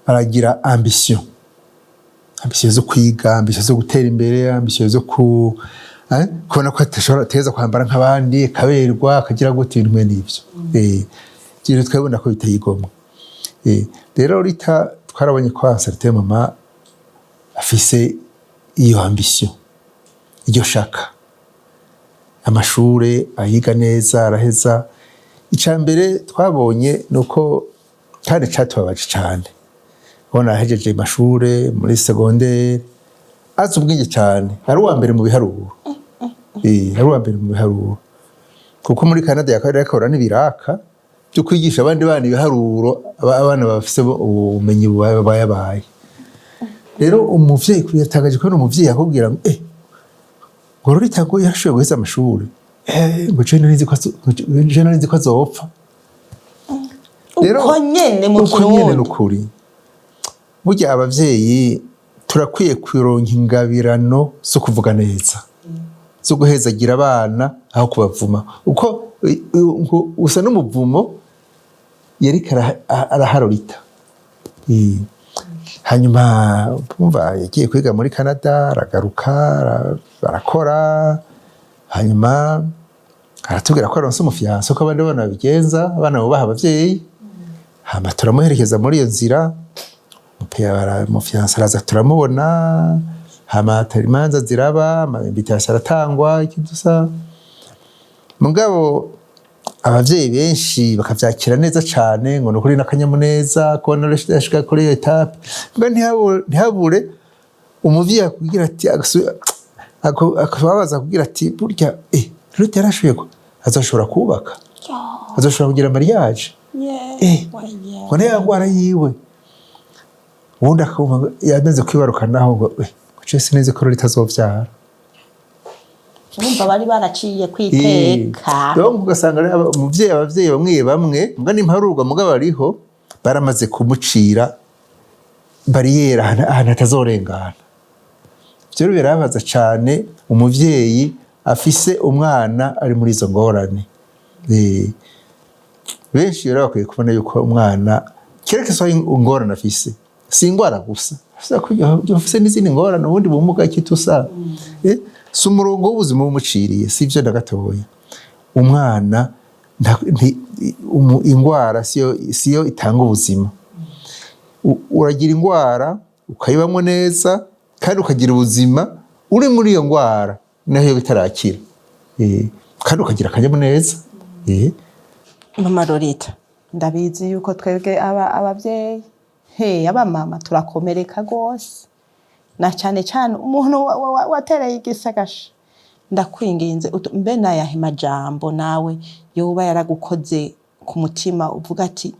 aragira ambition, ambition zo kwiga, ambition zo gutera imbere, ambition zo ku kubona ko atashobora ateza kwambara nk'abandi, akaberwa, akagira gute, ibintu mwene ivyo. Ivyo rero twabona ko biteye igomwe. Rero Rita twarabonye ko à certain moment afise iyo ambition, iryo shaka, amashure ayiga neza, araheza. Icya mbere twabonye ni uko, kandi catubabaje cane, ubona ahejeje amashure muri secondaire, azi ubwenge cyane, ari uwa mbere mu biharuro. Ari uwa mbere mu biharuro, kuko muri Canada yakora yakora n'ibiraka byo kwigisha abandi bana ibiharuro, abana bafise ubumenyi bubayabaye. Rero umuvyeyi yatangaje kubona umuvyeyi akubwira ngo ngo Lolita ngo yarashoboye guheza amashuri, ngo je nari nzi ko je nari nzi ko azopfa. Rero Uko nyene mu uko nyene. Kirundi. Nukuri burya abavyeyi turakwiye kuronka ingabirano zo kuvuga neza, zo guhezagira abana aho kubavuma, uko usa n'umuvumo yariko araharurita. Hanyuma umva yagiye kwiga muri Canada, aragaruka, arakora, hanyuma aratubwira ko aronse umu fiancé, ko abandi bana babigenza, abana bubaha abavyeyi. Hama turamuherekeza muri iyo nzira. Umu fiancé araza, turamubona, hama imanza ziraba, ama invitation aratangwa, ikidusa. Mugabo abavyeyi benshi bakavyakira neza cane, ngo nukuri n'akanyamuneza kubona yashika kuri iyo étape. Mbwa ntihabure umuvyeyi akubwira ati akababaza akubwira ati: "Burya Ruth yarashoboye azoshobora kubaka, azoshobora kugira mariage, ngo niyo ngwara yiwe?" Ubundi akumva ngo yamaze kwibaruka, naho ngo je sinzi ko Ruth azovyara. Urumva bari baraciye kwiteka. Donc ugasanga rero umuvyeyi, abavyeyi bamwe bamwe, mbwa n'imparurwa, mugabo bariho baramaze kumucira bariyeri ahantu atazorengana. Ivyo rero birababaza cane umuvyeyi afise umwana ari muri izo ngorane. Benshi rero bakwiye kubona yuko umwana kereke so ingorane afise si ingwara gusa, afise n'izindi ngorane, ubundi bumuga kitusa. Si umurongo w'ubuzima wumuciriye, si ivyo na gatoya. Umwana ingwara siyo itanga ubuzima. Uragira ingwara ukayibamwo neza kandi ukagira ubuzima uri muri iyo ngwara naho iyo bitarakira, kandi ukagira akanyamuneza. Mama Lolita, ndabizi yuko twebwe aba abavyeyi, he abamama, turakomereka gose, na cyane cyane umuntu watereye igisagasha. Ndakwinginze, mbe nayahe majambo nawe yoba yaragukoze ku mutima, uvuga ati: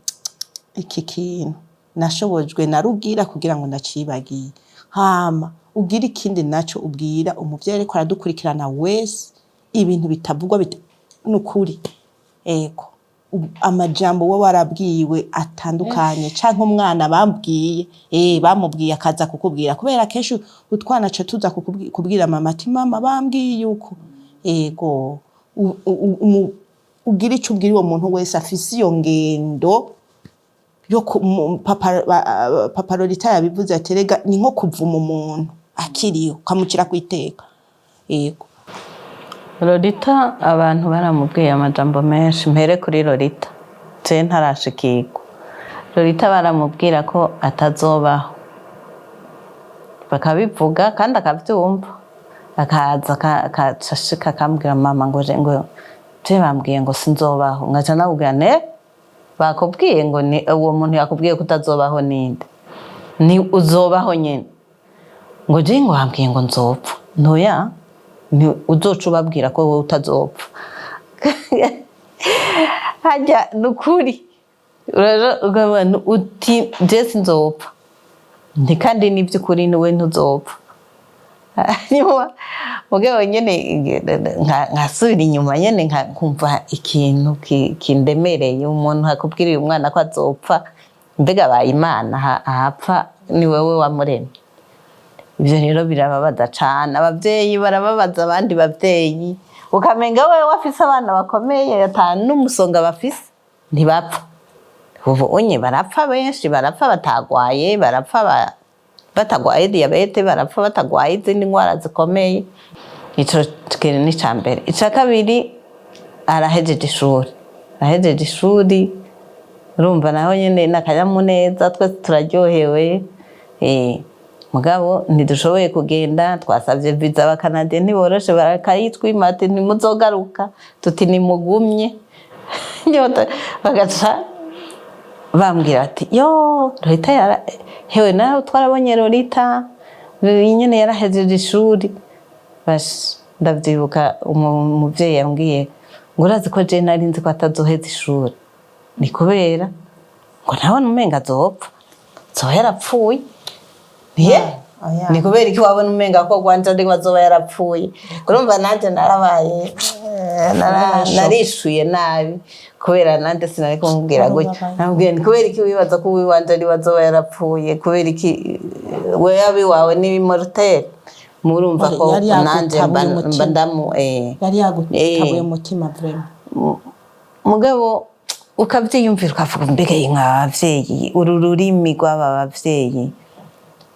"Iki kintu nashobojwe narugira kugira ngo ndacibagiye"? Hama ugira ikindi naco ubwira umuvyeyi ariko aradukurikirana wese, ibintu bitavugwa. Nukuri ego, amajambo wowe warabwiwe atandukanye, canke umwana bambwiye, bamubwiye akaza kukubwira, kubera kenshi utwana ce tuza kubwira mama ati: "Mama, bambwiye yuko." Ego, ugira ico ubwira uwo muntu wese afise iyo ngendo yo papa Lolita yabivuze ati: "Rega ni nko kuvuma umuntu akiriho, ukamucira kwiteka." Yego. Lolita, abantu baramubwiye amajambo menshi. Mpere kuri Lolita, je ntarashikirwa. Lolita baramubwira ko atazobaho, bakabivuga kandi akavyumva, akaza akaca ashika akambwira: "Mama," ngo je ngo je bambwiye ngo sinzobaho. Ngaca namubwira: "Ne bakubwiye ngo ni uwo muntu yakubwiye ko utazobaho ninde? Ni uzobaho nyene." Ngo je ngo bambwiye ngo nzopfa. Ntoya ni uzoca ubabwira ko wowe utazopfa. Harya ni ukuri. Rero ukabona uti: "Je sinzopfa." Nti kandi ni by'ukuri, niwe ntuzopfa. Hanyuma mugabo nyene nkasubira inyuma nyene, nkumva ikintu kindemereye. Umuntu akubwirira umwana ko azopfa, mbega abaye Imana? Ahapfa ni wewe wamuremye. Ibyo rero birababaza cane. Abavyeyi barababaza abandi bavyeyi, ukamenga wewe afise abana bakomeye, ata n'umusonga bafise, ntibapfa. Ubu unye barapfa benshi, barapfa batagwaye, barapfa batagwaye diyabete, barapfa batagwaye izindi ndwara zikomeye. Ico kintu ni ica mbere. Ica kabiri, arahejeje ishuri, arahejeje ishuri. Urumva naho nyene ni akanyamuneza, twese turaryohewe. Mugabo ntidushoboye kugenda. Twasavye viza, abakanadiye ntiboroshe, barakayitwima, ati: "Ntimuzogaruka." Tuti: "Nimugumye." Nyota bagaca bambwira ati: "Yo, Lolita yara hewe, nawe twarabonye Lolita nyene yarahejeje ishuri." Basha, ndavyibuka umuvyeyi yambwiye ngo: "Urazi ko je nari nzi ko atazoheza ishuri, ni kubera ngo nabona umenga azopfa, azoba yarapfuye." Niye Oya. Ni kubera iki wabona umenga ko gwanje ari azoba yarapfuye? Urumva nanje narabaye narishuye nabi, kubera nanje sinari kumubwira gutya. Namubwiye: "Ni kubera iki wibaza ko uwiwanje ari azoba yarapfuye? Kubera iki wewe abiwawe ni mortel?" Murumva ko Yari nanje mba yagutabuye umutima. Mba ndamu Yari yagutabuye umutima vraiment. Mugabo ukavyiyumvira, ukavuga: "Mbega nka abavyeyi, uru rurimi rw'aba bavyeyi,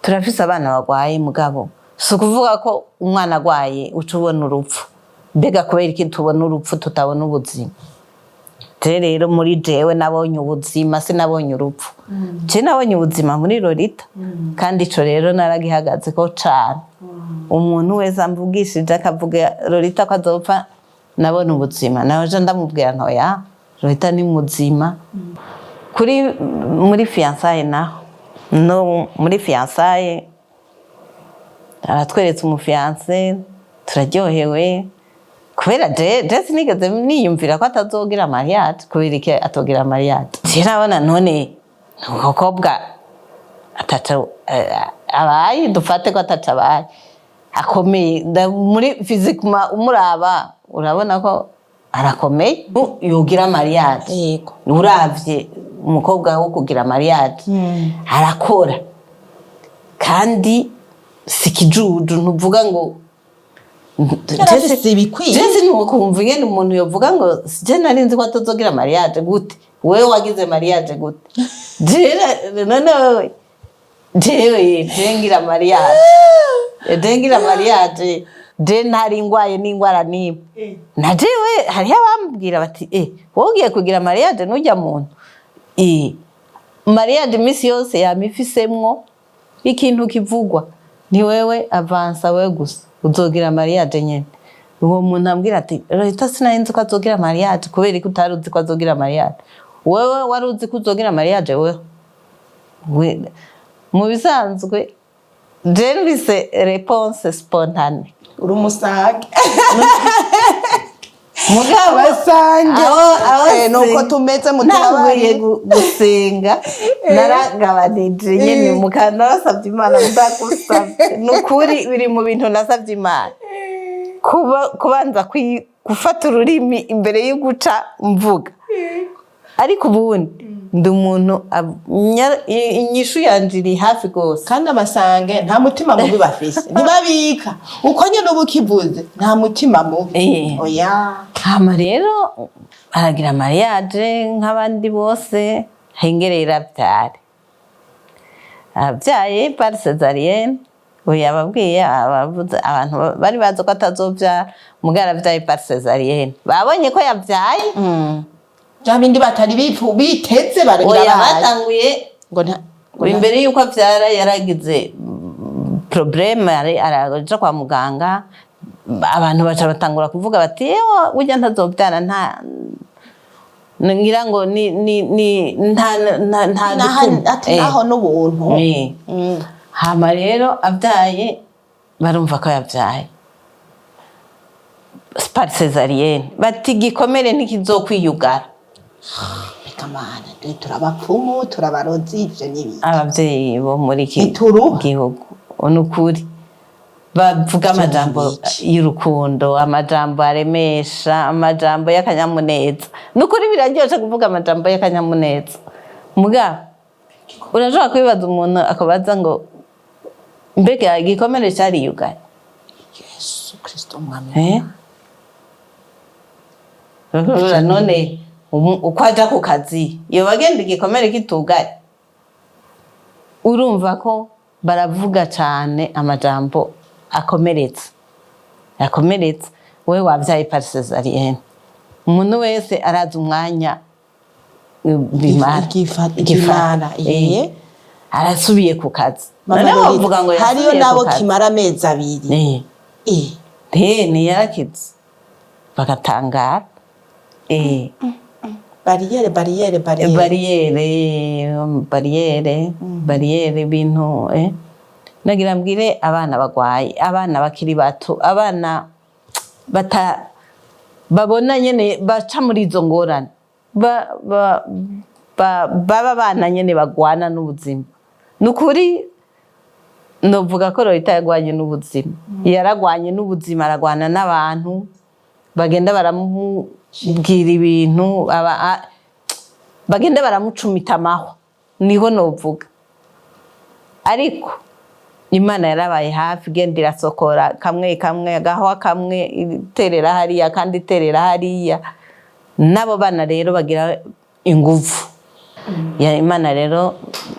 turafise abana bagwaye, mugabo si ukuvuga ko umwana agwaye uca ubona urupfu. Mbega kubera iki tubona urupfu, tutabona ubuzima?" Je rero muri jewe nabonye ubuzima, sinabonye urupfu. Je nabonye ubuzima muri Lolita, kandi ico rero naragihagaze ko cane. Umuntu wese amvugishije akavuga Lolita ko azopfa, nabona ubuzima. Naje ndamubwira ntoya: "Lolita ni muzima." Kuri muri fiançailles naho, no muri fiançailles aratweretse umu fiancé, turaryohewe, kubera je sinigeze niyumvira ko atazogira mariage. Kubera iki atogira mariage? Je nabona none umukobwa ataca abaye, dufate ko ataca abaye, akomeye. Muri physiquement umuraba urabona ko arakomeye, yogira mariage. Uravye umukobwa wo kugira mariage, arakora kandi si ikijuju, ntuvuga ngo Yarafise ibikwiye. Jese nukumva ingene umuntu yovuga ngo je nari nzi ko atazogira mariage. Gute? Wewe wagize mariage gute? Jewe none wewe, jewe je ngira mariage, je ngira mariage, je ntari ngwaye n'ingwara n'imwe. Na jewe hariho abambwira bati: "Eh, wowe ugiye kugira mariage n'ujya muntu." Mariage iminsi yose yama ifisemwo ikintu kivugwa. Ni wewe avansa, wewe gusa uzogira mariage nyene. Uwo muntu ambwira ati: "Lolita sinari nzi ko azogira mariage." Kubera ko utari uzi ko azogira mariage, wewe wari uzi ko uzogira mariage wewe? Mu bisanzwe je mfise réponse spontanée. Uri umusange. Mugabo Abasange. aho Nuko tumeze, ntanguye mutubabarire. Gusenga naragabanije nyene, narasabye Imana. Ndagusabye, ni ukuri, biri mu bintu nasabye Imana, kuba kubanza. gufata ururimi imbere yo guca mvuga. Ariko ubundi ndi umuntu inyishu yanje iri hafi rwose. Kandi abasange nta mutima mubi bafise, ntibabika uko nyine uba ukivuze, nta mutima mubi. Oya. Hama rero aragira mariage nk'abandi bose, hengereye irabyara, abyaye par césarienne. Ubu yababwiye, abavuze, abantu bari bazi ko atazobyara, mugabo aravyaye par césarienne, babonye ko yabyaye. Bya bindi batari biteze Oya. barabaye. Batanguye ngo nta ngo nta- imbere y'uko abyara yaragize problème, araja kwa muganga, abantu baca batangura kuvuga bati: "Yewe, burya ntazobyara, nta ngira ngo ni nta gituma." Ati naho n'ubuntu. Hama rero abyaye, barumva ko yabyaye par césarienne, bati igikomere ntikizokwiyugara. Reka mana, twe turabapfumu, turabarozi, ivyo n'ibindi. Ababyeyi bo muri iki Ntituruha. gihugu, ni ukuri bavuga amajambo y'urukundo, amajambo aremesha, amajambo y'akanyamuneza. Ni ukuri biraryoshe kuvuga amajambo y'akanyamuneza. Mugabo urashobora kwibaza, umuntu akabaza ngo: "Mbega igikomere cyariyugaye?" Yesu Kristo Umwami. Eh? None uko aja ku kazi yoba agenda igikomere kitugaye? Urumva ko baravuga cane amajambo akomeretsa, akomeretsa. Wewe wabyaye par césarienne, umuntu wese arazi umwanya bimara. Igimara, iye. Arasubiye ku kazi. Mama None Lolita, wovuga ngo hariyo yasubiye ku nabo kazi. kimara amezi 2. Ntiyarakize, bagatangara. Barrière, barrière, barrière. Barrière, barrière, barrière, ibintu. Nagira mbwire abana bagwaye, abana bakiri bato, abana bata babona nyene baca muri izo ngorane, baba abana nyene bagwana n'ubuzima. Ni ukuri novuga ko Lolita yagwanye n'ubuzima, yaragwanye n'ubuzima, aragwana n'abantu bagenda baramubwira ibintu, bagenda baramucumita amahwa, niho novuga. Ariko Imana yarabaye hafi, igenda irasokora kamwe kamwe, agahwa kamwe iterera hariya kandi iterera hariya. N'abo bana rero bagira inguvu ya Imana. Rero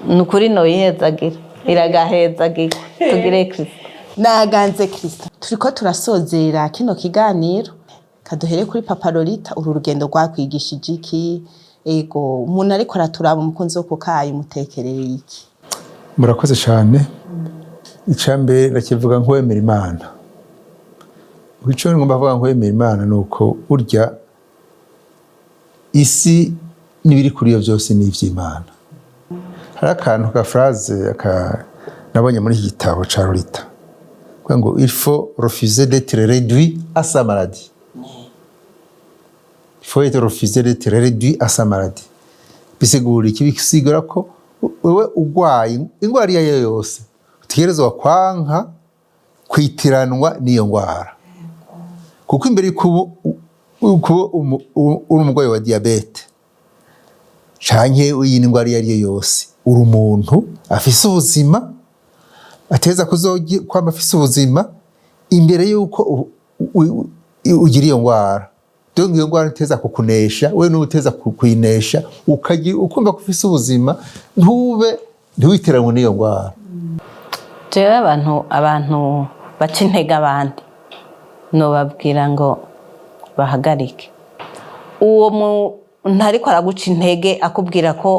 ni ukuri noyihezagira, iragahezagira, tugire Kristo. Naganze Kristo. Turiko turasozera kino kiganiro, kaduhere kuri Papa Lolita. Uru rugendo rwakwigishije iki? Ego, umuntu ariko araturaba, umukunzi wo kukayi, umutekereye iki? Murakoze cyane. Icya mbere ndakivuga nk'uwemera Imana. Icyo ngomba kuvuga nk'uwemera Imana ni uko burya isi n'ibiri kuri yo byose ni iby'Imana. Hari akantu ka phrase nabonye muri iki gitabo cya Lolita, kuvuga ngo: "Il faut refuser d'être réduit à sa maladie." Il faut être refuser d'être réduit à sa maladie bisigura iki? Bisigura ko wewe urwaye indwara iyo ari yo yose, utegerezwa kwanka kwitiranwa n'iyo ndwara, kuko imbere y'uko kuba uri umurwayi wa diyabete canke iyi ndwara iyo ari yo yose, uri umuntu afise ubuzima, ateza kwama afise ubuzima imbere y'uko ugira iyo ndwara. Donc iyo ndwara iteza kukunesha, we n'uba uteza kuyinesha, ukumva ko ufise ubuzima, ntiwiteranwe n'iyo ndwara. Jewe abantu baca intege abandi, nobabwira ngo bahagarike. Uwo muntu ariko araguca intege, akubwira ko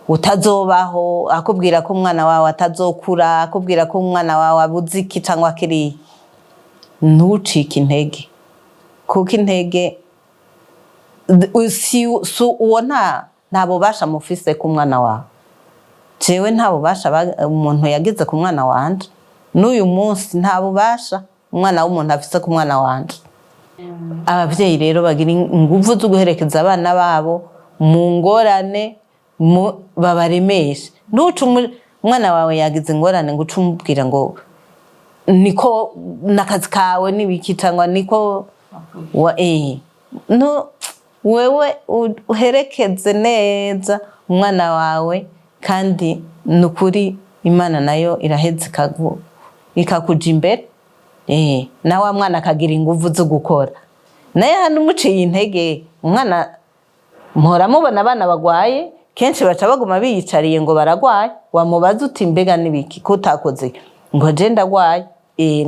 utazobaho, akubwira ko umwana wawe atazokura, akubwira ko umwana wawe abuze iki cyangwa kiriya, ntucike intege, kuko intege si uwo nta bubasha mufise ku mwana wawe. Jewe nta bubasha umuntu yagize ku mwana wanje. N'uyu munsi nta bubasha umwana w'umuntu afise ku mwana wanje. Abavyeyi rero bagira inguvu zo guherekeza abana babo mu ngorane, babaremeshe. Ntuce umwana wawe yagize ingorane ngo uce umubwira ngo niko n'akazi kawe n'ibiki, cyangwa niko. Wa no wewe uherekeze neza umwana wawe, kandi ni ukuri Imana nayo iraheza ikakuja imbere, na wa mwana akagira inguvu zo gukora. Naye hano umuciye intege umwana, muhora mubona abana bagwaye kenshi baca baguma biyicariye ngo baragwaye. Wamubaza uti: "Mbega n'ibiki ko utakoze?" Ngo: "Je ndagwaye."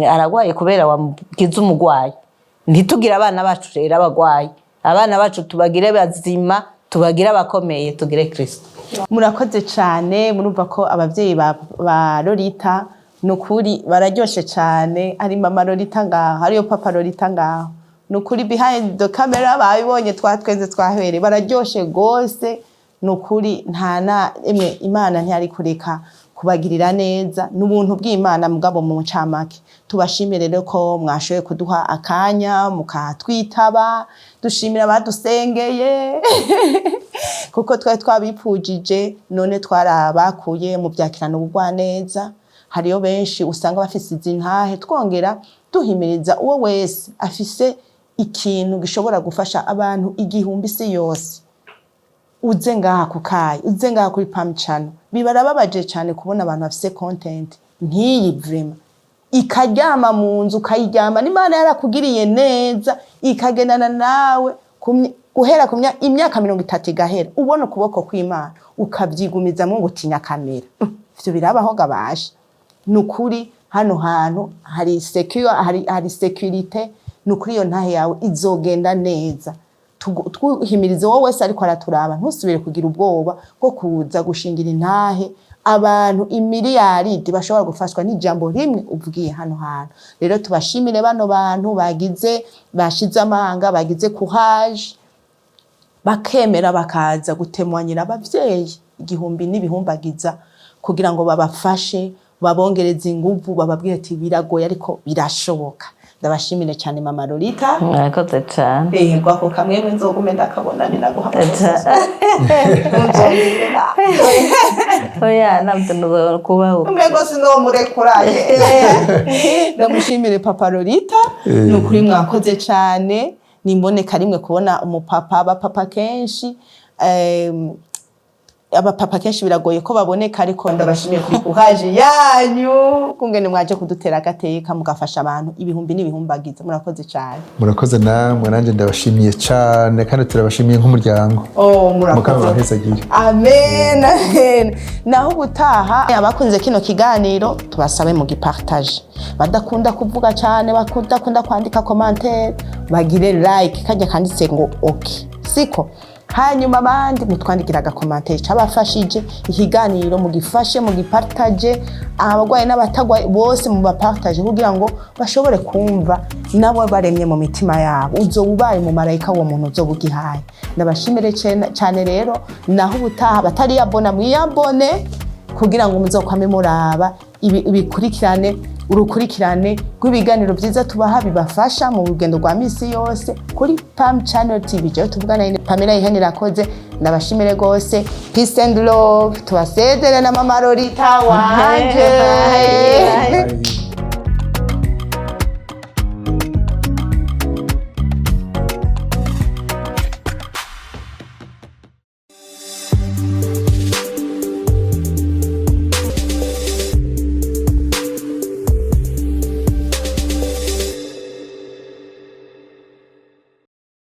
Aragwaye kubera wamugize umugwayi. Ntitugire abana bacu rero abagwayi, abana bacu tubagire bazima, tubagire abakomeye, tugire Kristo. Murakoze cyane. Murumva ko ababyeyi ba Lolita ni ukuri bararyoshe cyane. Hari mama Lolita ngaho, hariyo papa Lolita ngaho. Ni ukuri behind the camera babibonye, twatwenze, twahereye, bararyoshe rwose. Ni ukuri nta na imwe Imana ntiyari kureka kubagirira neza n'ubuntu bw'Imana. Mugabo mu ncamake, tubashimire rero ko mwashoboye kuduha akanya mukatwitaba. Dushimira abadusengeye kuko twari twabipfujije, none twarabakuye mu byakirana ubugwaneza. Hariyo benshi usanga bafise izi ntahe. Twongera duhimiriza uwo wese afise ikintu gishobora gufasha abantu 1000 isi yose, uze ngaha ku kayi, uze ngaha kuri Pam Channel. Bibarababaje cyane kubona abantu bafise content nk'iyi, vraiment ikaryama mu nzu, ukayiryama n'Imana yarakugiriye neza, ikagendana nawe guhera ku imyaka 30 igahera, ubona ukuboko kw'Imana, ukavyigumizamwo ngo utinya kamera. Ivyo birabaho gabasha. Ni ukuri hano hantu hari secure, hari sécurité. Ni ukuri iyo ntahe yawe izogenda neza. Twuhimirize wowe wese ariko araturaba, ntusubire kugira ubwoba bwo kuza gushingira intahe abantu imiliyaridi bashobora gufashwa n'ijambo rimwe uvugiye hano hantu. Rero tubashimire bano bantu bagize, bashize amanga, bagize courage, bakemera bakaza gutemwanyira abavyeyi igihumbi n'ibihumbagiza kugira ngo babafashe, babongereze inguvu, bababwire ati: "Biragoye ariko birashoboka." Ndabashimire cyane, mama Lolita. Mwakoze cyane. Yego, ako kamwe nzogume ndakabona ninaguha. Oya, ntabwo kubaho. Umego sinomurekuraye. Ndamushimire papa Lolita. Ni ukuri mwakoze cyane. Nimboneka rimwe kubona umupapa. Abapapa kenshi, abapapa kenshi biragoye ko baboneka, ariko ndabashimiye kuri courage yanyu, kungene mwaje kudutera agateka mugafasha abantu ibihumbi n'ibihumbagiza. Murakoze cyane. Murakoze namwe, nanjye ndabashimiye cyane, kandi turabashimiye nk'umuryango. Oh, Mukama murakoze. abahezagire. Amen, amen. Naho ubutaha. Abakunze kino kiganiro, tubasabe mu gipartage. Badakunda kuvuga cyane, badakunda kwandika commentaire, bagire like kajya kanditse ngo OK, siko? Hanyuma abandi mutwandikira agacommentaire cabafashije ikiganiro, mugifashe, mugipartage. Abarwayi n'abatagwaye bose mubapartage kugira ngo bashobore kumva nabo baremye mu mitima yabo. Uzoba ubaye mu marayika uwo muntu uzoba ugihaye. Ndabashimire cyane rero. Naho ubutaha. Batariyabona, mwiyabone kugira ngo muzokwame muraba ibikurikirane, urukurikirane rw'ibiganiro byiza tubaha bibafasha mu rugendo rwa misi yose kuri Pam Channel TV. Jewe tuvugana ni Pamela Ihene Irakoze. Ndabashimire rwose. Peace and love. Tubasezere na mama Lolita wanje.